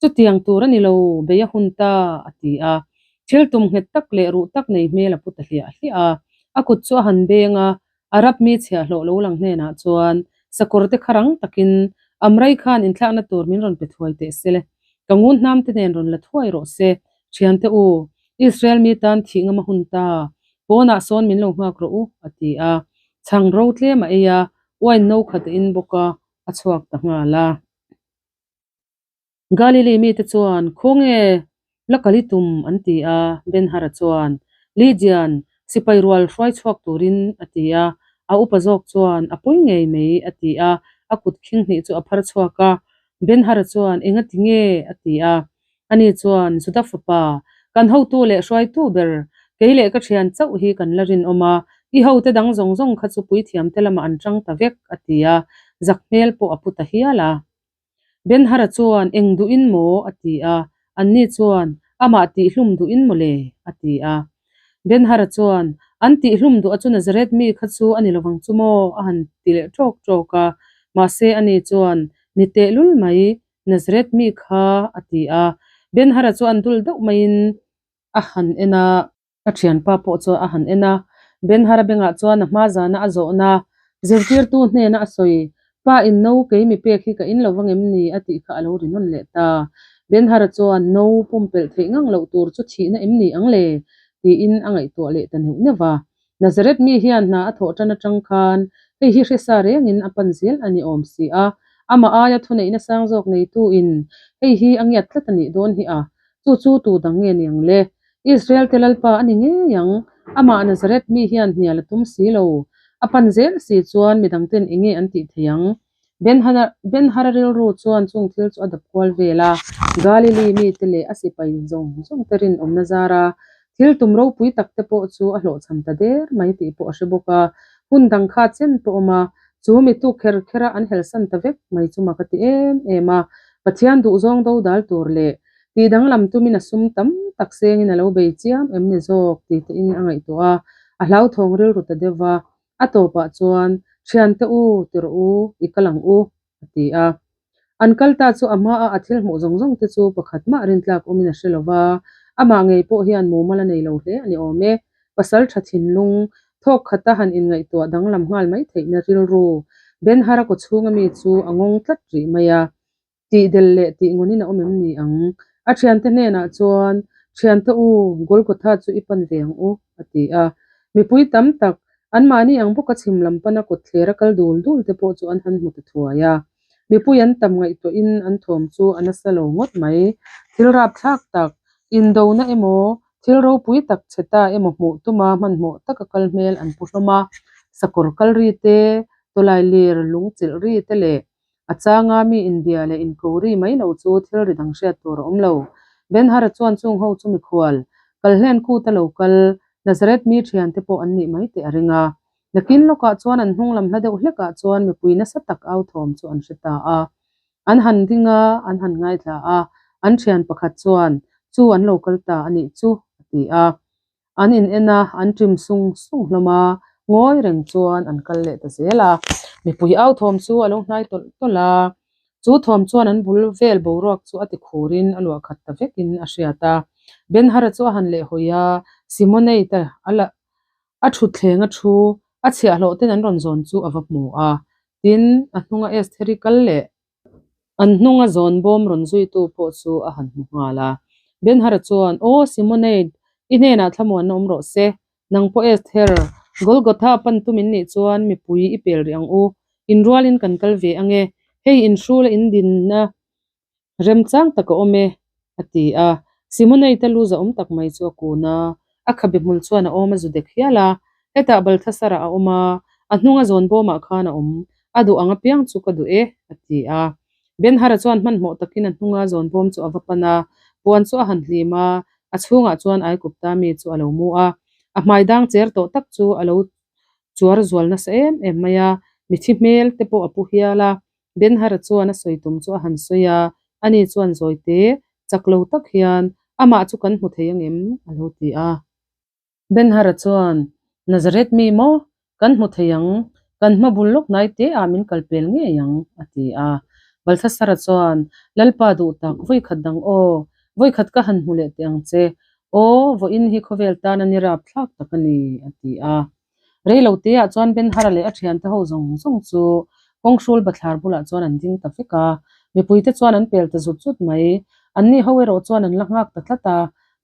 Chutiang tur a ni lo, bei a hun ta, a ti a. Thil tum nghet tak leh ruh tak nei hmel a pu ta hliah hliah a. A kut chu a han beng a, Arab mi chhiahhlawh lo lang hnenah chuan sakawr te kha rang takin Amrei khan inthlakna tur min rawn pe thuai teh se le, ka ngun hnam te nen rawn la thuai rawh se, thiante u, Israel mi tan thih ngam a hun ta, pawnah sawn min lo nghak rawh u, a ti a. Chhang ro tlem a ei a, wine no khat a in bawk a, a chhuak ta nghal a. Galili mite chuan, Khawnge la kal i tum? an ti a. Ben-Hara chuan, Lidian, sipai rual hruai chhuak turin, a ti a. A upa zawk chuan, A pawi ngei mai, a ti a. A kut khing hnih chu a phar chhuak a. Ben-Hara chuan, Engati nge? a ti a. Ani chuan, Juda fapa, kan hotu leh hruaitu ber, kei leh ka thian chauh hi kan la rinawm a, i hote dang zawng zawng kha chu puithiamte lamah an tang ta vek, a ti a. Zak hmel pawh a pu ta hial a. Ben-Hara chuan, Eng duhin maw? a ti a. Anni chuan, Amah tihhlum duhin maw le? a ti a. Ben-Hara chuan, An tihhlum duh a chu Nazareth mi kha chu a ni lovang chu maw? a han ti leh ṭawk ṭawk a. Mahse ani chuan, Ni tehlul mai, Nazareth mi kha, a ti a. Ben-Hara chu an dul deuh maiin a han en a. A thianpa pawh chuan a han en a, Ben-Hara bengah chuan a hma zana a zawhna zirtirtu hnena a sawi, Pa in no kei mi pek hi ka in lo vang em ni? a tih kha a lo ri nawn leh ta. Ben-Hara chuan no pumpelh theih ngang loh tur chu thihna em ni ang le? tiin a ngaihtuah leh ta neuh neuh va. Nazareth mi hian hna a thawh tan atang khan hei hi hresa rengin a pan zel a ni awm si a, amah aia thuneihna sang zawk neituin hei hi a ngiat tlat a nih dawn hi a, chu chu tu dang nge ni ang le? Israel te Lalpa a ni ngei ang, amah Nazareth mi hian hnial a tum si lo. A pan zel si chuan midang ten eng nge an tih thei ang? Ben-Hara rilru chuan chung thil chu a dap kual vel a, Galili mite leh a sipai zawng zawng te rinawmna zara thil tum ropui tak te pawh chu a hlawhchham ta der mai tih pawh a hre bawk a. Hun dang kha chen pawh awm a, chu mi tuk kher kher a an helsan ta vek mai chu mak a ti em em a. Pathian duhzawng dodal tur leh tih danglam tumin a sum tam tak sengin a lo bei chiam em ni zawk tih te in a ngaihtuah a, a hlauthawng rilru ta deuh va. A tawpah chuan, Thiante u, ti rawh u, i kal ang u, a ti a. An kal ta chu a hmaa a thil hmuh zawng zawng te chu pakhat mah rintlak awmin a hre lo va, amah ngei pawh hian mumal a nei lo hle a ni awm e. Pasal tha thinlung, thawk khata han inngaihtuah danglam nghal mai theihna rilru, Ben-Hara kawchhunga mi chu a ngawng tlat rih mai a. Tih del leh tih ngawnin a awm em ni ang? A thiante hnenah chuan, Thiante u, Golgotha chu i pan ve ang u, a ti a. Mipui tam tak, anmahni ang bawka chhim lam pana kawtthlera kal dul dul te pawh chu an han hmu ta thuai a. Mipui an tam ngaihtuahin an thawm chu a nasa lo ngawt mai. Thil rapthlak tak, indona emaw, thil ropui tak chhe ta emaw hmuh tuma hmanhmawh taka kal hmel an pu hlawm a. Sakawr kal ri te, tawlai lir lungchilh ri te leh A changa mi inbia leh inko ri mai lo chu thil ri dang hriat tur a awm lo. Ben-Hara chuan chung ho chu mikhual, kalhlen kut a lo kal, Nazareth mi thiante pawh an nih mai teh a ring a. Nakin lawkah chuan an hnung lam hla deuh hlekah chuan mipui nasa tak au thawm chu an hre ta a. An han ding a, an han ngaithla a, an thian pakhat chuan, Chu an lo kal ta a nih chu, a ti a. An in en a, an ṭim sung sung hlawm a, ngawi reng chuan an kal leh ta zel a. Mipui au thawm chu a lo hnai tawlh tawlh a, chu thawm chuan an bul vel boruak chu a ti khurin a luah khat ta vekin a hriat a. Ben-Hara chu a han leh hawi a, Simonate a la a thutthleng a thu a chhiahhlawh ten an rawn zawn chu a va hmu a, tin, a hnunga Estheri kal leh An hnunga zawn bawm rawn zuitu pawh chu a han hmu nghal a. Ben-Hara chuan, Aw, Simonade, i hnenah thlamuanna awm rawh se. Nang pawh Esther, Golgotha pan tum in nih chuan mipui i pel rih ang u. Inrualin kan kal ve ang e. Hei inhrula indinna remchang tak a awm e, a ti a. Simonade-a lu zahawm tak mai chu a kun a. A khabe hmul chuan a awm a zu dek hial a. Hetah Balthasar-a a awm a, a hnunga zawn bawmah khan a awm. A duh ang apiang chu ka duh e, a ti a. Ben-Hara chuan hmanhmawh takin a hnunga zawn bawm chu a va pan a, puan chu a han hlim a, a chhungah chuan Aigupta mi chu a lo mu a. A hmai dang cher tawh tak chu a lo chuar zual nasa em em mai a, mithi hmel te pawh a pu hial a. Ben-Hara chuan a sawi tum chu a han sawi a, ani chuan zawite chak lo tak hian, Amah chu kan hmu thei angem? a lo ti a. Ben-Hara chuan, Nazareth mi maw? Kan hmu thei ang, kan hma bul lawk hnai te ah min kal pel ngei ang, a ti a. Balthasara chuan, Lalpa duh tak, vawikhat dang aw, vawikhat ka han hmu leh teh ang che. Aw, vawiin hi khawvel tan a ni rap thlak tak a ni, a ti a. Rei lo te ah chuan Ben-Hara leh a thiante ho zawng zawng chu kawnghrul bathlar bulah chuan an ding ta vek a. Mipuite chuan an pel ta zut zut mai. Anni ho erawh chuan an la nghak ta tlat a,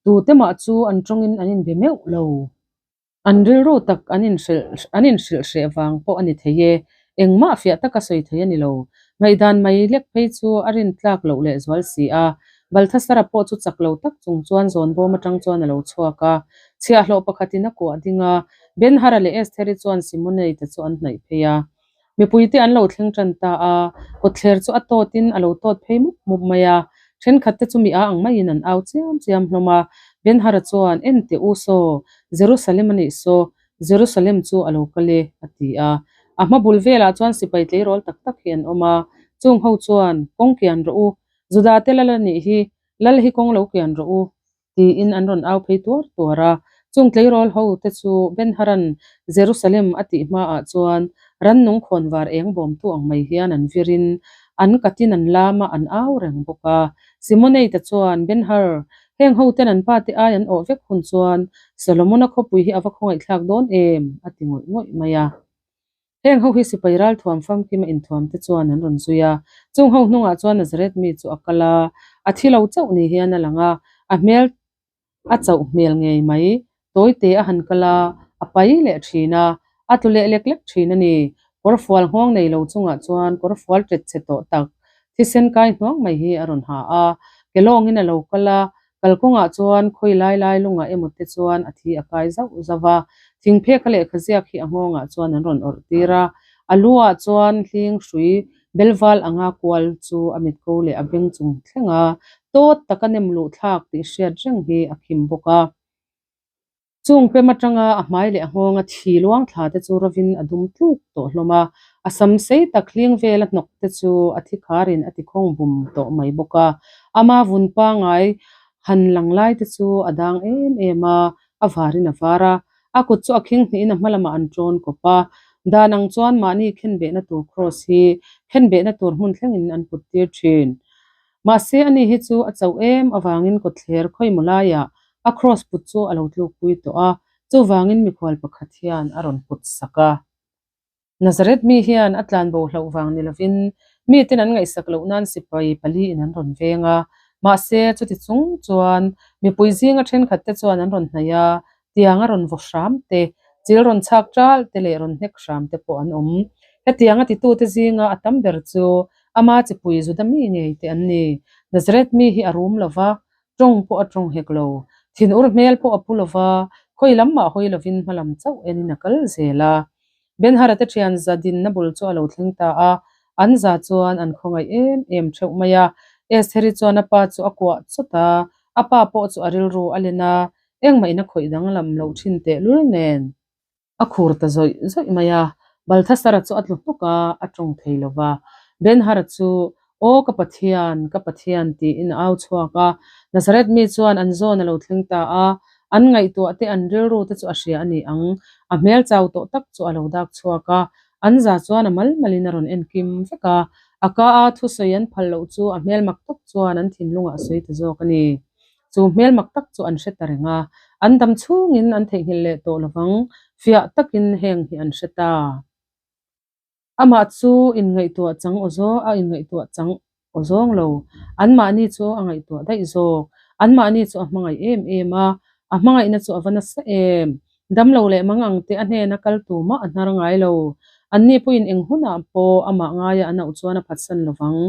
Tute mah chu an tawngin an inbe meuh lo. An rilru tak an inhrilh an inhrilh hreh vang pawh a ni thei e. Engmah fiah taka sawi thei a ni lo. Ngaihdan mai lek phei chu a rin tlak loh leh zual si a. Balthasara pawh chu chak lo tak chung chuan zawn bawm atang chuan a lo chhuak a. Chhiahhlawh pakhatin a kuah ding a. Ben-Hara leh Estheri chuan Simonate chu an hnaih phei a. Mipuite an lo thleng tan ta a, kawtthler chu a tawtin a lo tawt phei mup mup mai a, thenkhatte chu mi a ang maiin an au chiam chiam hlawm a. Ben-Hara chuan, En teh u saw, Jerusalem a nih saw, Jerusalem chu a lo kal e, a ti a. A hma bul velah chuan sipai tleirawl tak tak hi an awm a, chung ho chuan, Kawng kian rawh u, Judate lal a nih hi, lal hi kawng lo kian rawh u, tiin an rawn au phei tuar tuar a. Chung tleirawl ho te chu Ben-Haran Jerusalem a tih hmaah chuan rannung khawnvar eng bawmtu ang mai hian an virin an katin an lam a, an au reng bawk a. Simonate chuan, Ben-Har, heng ho ten an pate ai an awh vek hun chuan Solomona khawpui hi a va khawngaihthlak dawn em? a ti ngawih ngawih mai a. Heng ho hi sipai ralthuam famkim a inthuam te chuan an rawn zui a. Chung ho hnungah chuan Nazareth mi chu a kal a, a thi lo chauh ni hian a lang a, a hmel a chauh hmel ngei mai. Tawi te a han kal a, a pai leh thin a, a tlu leh lek lek thin a ni. Kawrfual nghawng nei lo chungah chuan kawrfual tet chhe tawh tak, thisen kai hnuang mai hi a rawn ha a. Ke lawngin a lo kal a, Kalkawngah chuan khawi lai lai lungah emaw te chuan a thi a kai zauh zauh a, thingphek a lehkha ziak hi a nghawngah chuan an rawn awrh tir a, a lu ah chuan hling hrui belval anga kual chu a mitko leh a beng chung thleng a, tawt taka nem luh thlak tih hriat reng hi a khim bawk a. Chung pem atanga a hmai leh a nghawnga thi luang thla te chu rovin a dum tluk tawh hlawm a. A sam sei tak hling vela hnawk te chu a thi kharin a ti khawng bum tawh mai bawk a. Ama vun pangai han lang lai te chu a dang em em a, a varin a var a. A kut chu a khing hnihin a hma lamah an tawn kawp a. Dan ang chuan mahni khenbehna tur kraws hi khenbehna tur hmun thlengin an put tir thin. Mahse ani hi chu a chauh em avangin kawtthler khawimaw laiah a kraws put chu a lo tlukpui tawh a, chuvangin mikhual pakhat hian a rawn put sak a. Nazareth mi hian a tlanbo hlauh vang ni lovin miten an ngaihsak loh nan sipai paliin an rawn veng a. Mahse, chuti chung chuan mipui zinga thenkhat te chuan an rawn hnaih a, tiang a rawn vaw hram te, chil rawn chhak ṭal te leh rawn hnek hram te pawh an awm. Hetiang a titute zinga a tam ber chu ama chipui Juda mi ngei te an ni. Nazareth mi hi a rum lo va, Tawng pawh a tawng hek lo. Thinur hmel pawh a pu lo va, khawi lam mah hawi lovin hma lam chauh enin a kal zel a. Benhara te thian za dinna bul chu a lo thleng ta a, an za chuan an khawngaih em em theuh mai a. Estheri chuan a pa chu a kuah chawt a, a pa pawh chu a rilru a len a, engmah in a khawih danglam loh thin tehlul nen. A khur ta zawih zawih mai a, Balthasara chu a tlu hnawk a, a tawng thei lo va. Ben-Hara chu, Aw ka Pathian, ka Pathian tiin a au chhuak a. Nazareth mi chuan an zawn a lo thleng ta a, an ngaihtuah te an rilru te chu a hria a ni ang. A hmel chau tawh tak chu a lo dak chhuak a, an za chuan a mal malin a rawn en kim vek a. A ka a thusawi an phal loh chu a hmel mak tak chuan an thinlungah a sawi ta zawk a ni. Chu hmel mak tak chu an hre ta reng a, an dam chhungin an theihnghilh leh tawh lovang, fiah takin heng hi an hre ta. Amah chu inngaihtuah chang aw zawng a inngaihtuah chang aw zawng lo, anmahni chu a ngaihtuah daih zawk. Anmahni chu a hmangaih em em a, a hmangaihna chu a va nasa em. Damlo leh mang ang te a hnena kal tumah a hnar ngai lo. Anni pawhin eng hunah pawh amah ngaia an auh chuan a phatsan lovang.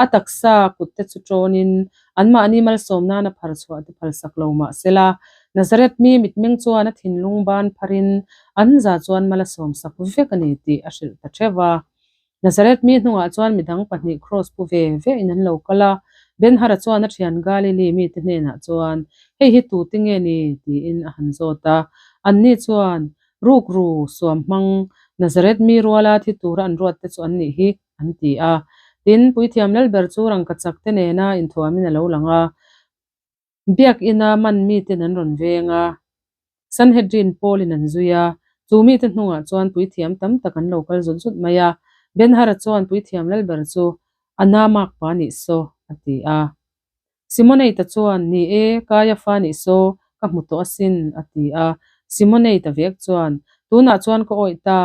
A taksa kut te chu tawnin anmahni malsawm nan a phar chhuah te phalsak lo mah sela, Nazareth mi mitmeng chuan a thinlung ban pharin an za chuan mal a sawmsak vek a ni tih a hrilh ta theuh a. Nazareth mi hnungah chuan midang pahnih kraws pu ve ve in an lo kal a, Ben-Hara chuan a thian Galili mite hnenah chuan, Hei hi tute nge ni? tiin a han zawt a. Anni chuan, Rukru, suam hmang, Nazareth mi ruala thi tura an ruat te chu an nih hi, an ti a. Tin, Puithiam Lalber chu rangkachak te nena inthuamin a lo lang a. Biakina man miten an rawn veng a, Sanhedrin pawlin an zui a, chu mite hnungah chuan puithiam tam tak an lo kal zut zut mai a. Ben-Hara chuan puithiam lalber chu, A na mak pa nih saw, a ti a. Simoneita chuan, Ni e, Kaiafa nih saw, ka hmu tawh asin, a ti a. Simoneita vek chuan, Tunah chuan ka awih ta,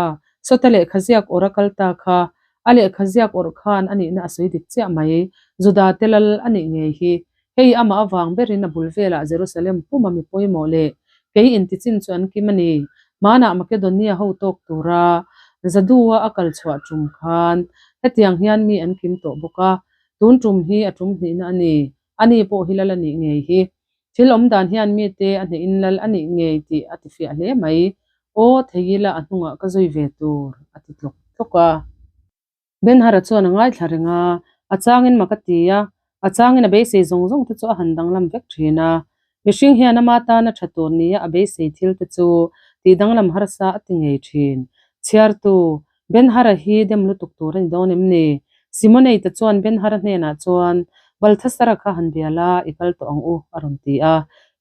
sawta lehkha ziak awrh a kal ta kha, a lehkha ziak awrh khan a nihna a sawi dik chiah mai, Juda te lal a nih ngei hi, Hei amah avang berin a bul velah Jerusalem puma mi pawimawh leh kei intichin chu an kim a ni. Hmanah Makedonia ho tawk tura Zadua a kal chhuah tum khan hetiang hian mi an kim tawh bawk a, tun tum hi a tum hnihna a ni. Ani pawh hi lal a nih ngei hi. Thil awm dan hian mite a hnehin lal a nih ngei tih a tifiah hle mai. Aw, thei ila a hnungah ka zui ve tur, a ti tlawk tlawk a. Ben-Hara chuan a ngaithla reng a, a changin mak a ti a, a changin a beisei zawng zawng te chu a han danglam vek thin a. Mihring hian ama tana tha tur nia a beisei thil te chu tih danglam harsa a ti ngei thin. Chhiartu, Ben-Hara hi dem lutuk tur a ni dawn em ni? Simoneite chuan Ben-Hara hnenah chuan, Balthasara kha han bia la, i kal tawh ang u, a rawn ti a.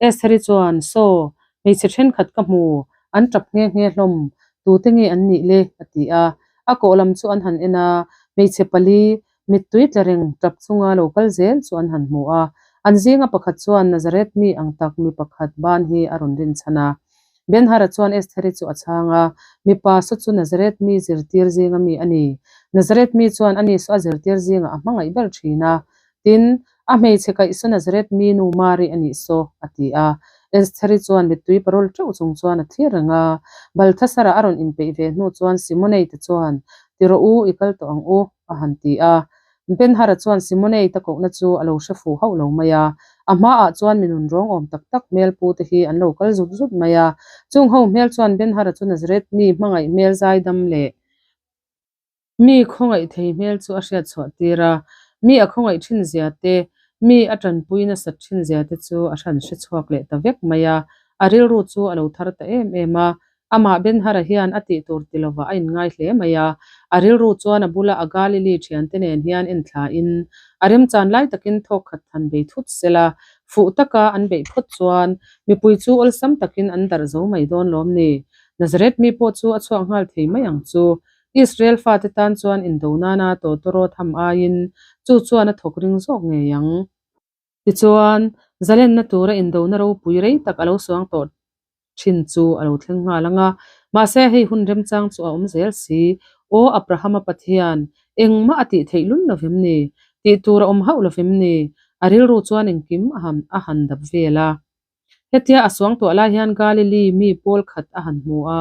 Estheri chuan, Saw, hmeichhe thenkhat ka hmu, an tap nghe nghe hlawm, tute nge an nih le? a ti a. A kawh lam chu an han en a, hmeichhe pali mittui tla reng tap chunga lo kal zel chu an han hmu a. An zinga pakhat chuan Nazareth mi ang tak mi pakhat ban hi a rawn rinchhan a. Ben-Hara chuan Estheri chu a chhang a, Mipa saw chu Nazareth mi zirtir zinga mi a ni. Nazareth mi chuan ani saw a zirtir zingah a hmangaih ber thin a. Tin, A hmeichhe kaih saw Nazareth mi nu Mari a nih saw, a ti a. Estheri chuan mittui parawl teuh chung chuan a thlir reng a. Balthasara a rawn inpeih ve hnu chuan Simonei te chuan, Ti rawh u, i kal tawh ang u, a han ti a. Benhara chuan Simonei ta kohna chu a lo hre fuh hauh lo mai a. A hmaah chuan mi nun rawng awm tak tak hmel pu te hi an lo kal zut zut mai a. Chung ho hmel chuan Benhara chu Nazareth mi hmangaih hmel zaidam leh Mi khawngaih thei hmel chu a hriat chhuah tir a, mi a khawngaih thin zia te, mi a tanpui nasat thin zia te chu a hran hre chhuak leh ta vek mai a, a rilru chu a lo thar ta em em a. Amah Ben-Hara hian a tih tur ti lovah a inngai hle mai a, a rilru chuan a bula a Galili thiante nen hian enthlain a remchan lai takin thawk khat han bei thut sela, fuh taka an beih phawt chuan mipui chu awlsam takin an darh zo mai dawn lawm ni? Nazareth mi pawh chu a chhuak nghal thei mai ang chu. Israel fate tan chuan indo nana tawtawrawt ham aiin chu chuan a thawk ring zawk ngei ang. Tichuan, zalenna tura indona ropui rei tak a lo suang tawh thin chu a lo thleng nghal ang a. Mahse, hei hun remchang chu a awm zel si. Aw Abrahama Pathian, engmah a tih theih lul lo vem ni? Tih tur a awm hauh lo vem ni? A rilru chuan engkim a han a han dap vel a. Hetia a suangtuah lai hian Galili mi pawl khat a han hmu a,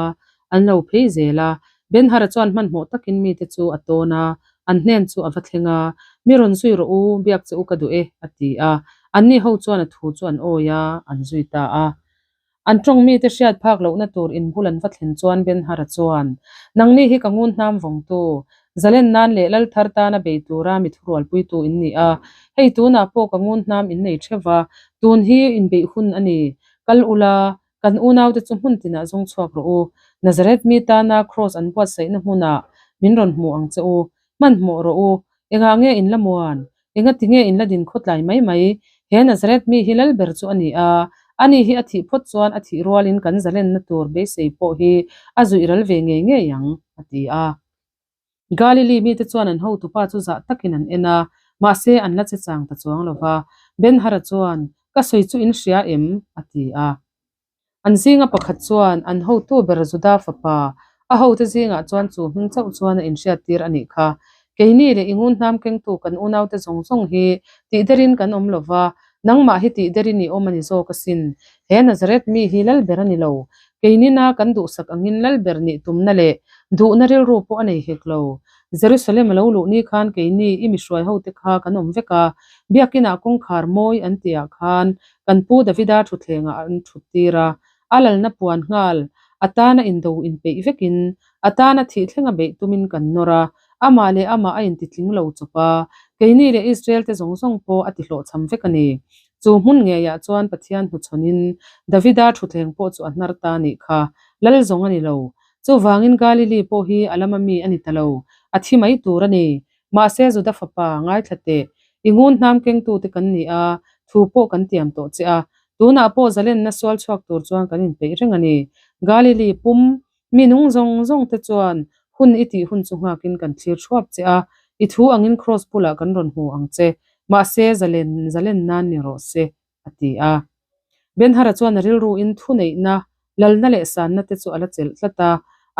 an lo phei zel a. Ben-Hara chuan hmanhmawh takin mite chu a tawn a, an hnen chu a va thleng a, Mi rawn zui rawh u, biak che u ka duh e, a ti a. Anni ho chuan a thu chu an awi a, an zui ta a. An tawng mite hriat phak lohna tur inbul an va thlen chuan Ben-Hara chuan, Nangni hi ka ngun hnam vawngtu, Zalen nan leh lal thar tana bei tura mi thurualpuitu in ni a, hei tunah pawh ka ngun hnam in nei theuh va, tun hi inbeih hun a ni. Kal ula, kan unaute chu hmun tinah zawng chhuak rawh u. Nazareth mi tana kraws an buatsaihna hmunah min rawn hmu ang che u. Hmanhmawh rawh u. Engah nge in la muan? Engati nge in la din khawtlai mai mai? He Nazareth mi hi lal ber chu a ni a, ani hi a thih phawt chuan a thih rualin kan zalenna tur beisei pawh hi a zuih ral ve ngei ngei ang, a ti a. Galili mite chuan an hotupa chu zah takin an en a, mahse an la che chang ta chuang lo va. Ben-Hara chuan, Ka sawi chu in hria em? a ti a. An zinga pakhat chuan, An hotu ber Juda fapa, a hote zingah chuan chu hming chauh chuan a inhriattir a nih kha. Keini leh i ngunhnam kengtu kan unaute zawng zawng hi tihderin kan awm lo va, nangmah hi tihderin i awm a ni zawk asin. He Nazareth mi hi lal ber a ni lo. Keinina kan duhsak angin lal ber nih tumna leh duhna rilru pawh a nei hek lo. Jerusalem a lo luh ni khan keini i mihruai hote kha kan awm vek a, Biakinah kawngkhar mawi an tihah khan kan pu Davida thutthlengah an thut tir a, a lalna puan nghal, a tana indo inpeih vekin, a tana thih thlenga beih tumin kan nawr a, amah leh amah a intitling lo chawp a, keini leh Israel te zawng zawng pawh a tihlawhchham vek a ni. Chu hmun ngeiah chuan Pathian hnuchhawnin Davida thutthleng pawh chu a hnar ta nih kha, lal zawng a ni lo. Chuvangin Galili pawh hi a lama mi a ni ta lo, a thi mai tur a ni. Mahse Juda fapa, ngaithla teh, i ngun hnam kengtute kan ni a, thu pawh kan tiam tawh che a, tunah pawh zalenna sual chhuak tur chuan kan inpeih reng a ni. Galili pum Mi nung zawng zawng te chuan hun i tih hun chu nghakin kan thlir thuap che a, i thu angin kraws bulah kan rawn hmu ang che, mahse zalen zalen nan ni rawh se, a ti a. Ben-Hara chuan a rilruin thuneihna, lalna leh sanna te chu a la chelh tlat a,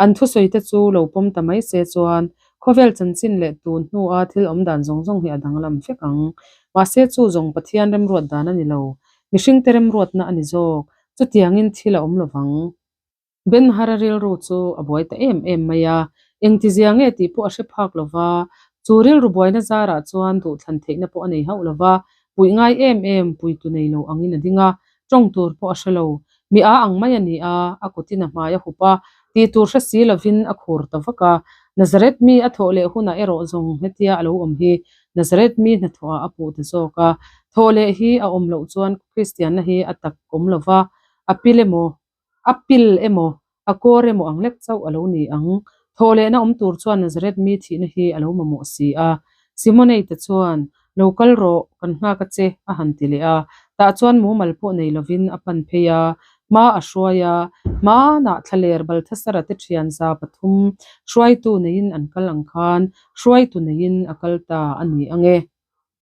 an thusawi te chu lo pawm ta mai se chuan khawvel chanchin leh tun hnua thil awm dan zawng zawng hi a danglam vek ang. Mahse chu zawng Pathian remruat dan a ni lo, mihringte remruatna a ni zawk, chutiangin thil a awm lovang. Ben-Hara rilru chu a buai ta em em mai a, engtizia nge tih pawh a hre phak lo va, chu rilru buaina zarah chuan duhthlan theihna pawh a nei hauh lo va, puih ngai em em puitu nei lo angin a ding a, tawng tur pawh a hre lo. Mi a ang mai a ni a, a kutin a hmai a hup a, tih tur hre si lovin a khur ta vak a. Nazareth mi a thawh leh hunah erawh zawng hetia a lo awm hi Nazareth mi hnathawhah a puh ta zawk a, thawh leh hi a awm loh chuan Kristianna hi a tak awm lo va, a pil emaw A pil emaw, a kawr emaw ang lek chauh a lo ni ang. Thawhlehna awm tur chuan Nazareth mi thihna hi a lo mamawh si a. Simonate chuan, Lo kal rawh, kan nghak a che, a han ti leh a. Tah chuan mumal pawh nei lovin a pan phei a, hma a hruai a. Hmanah thlaler Balthasara te thian 300 hruaitu neiin an kal ang khan hruaitu neiin a kal ta a ni ang e.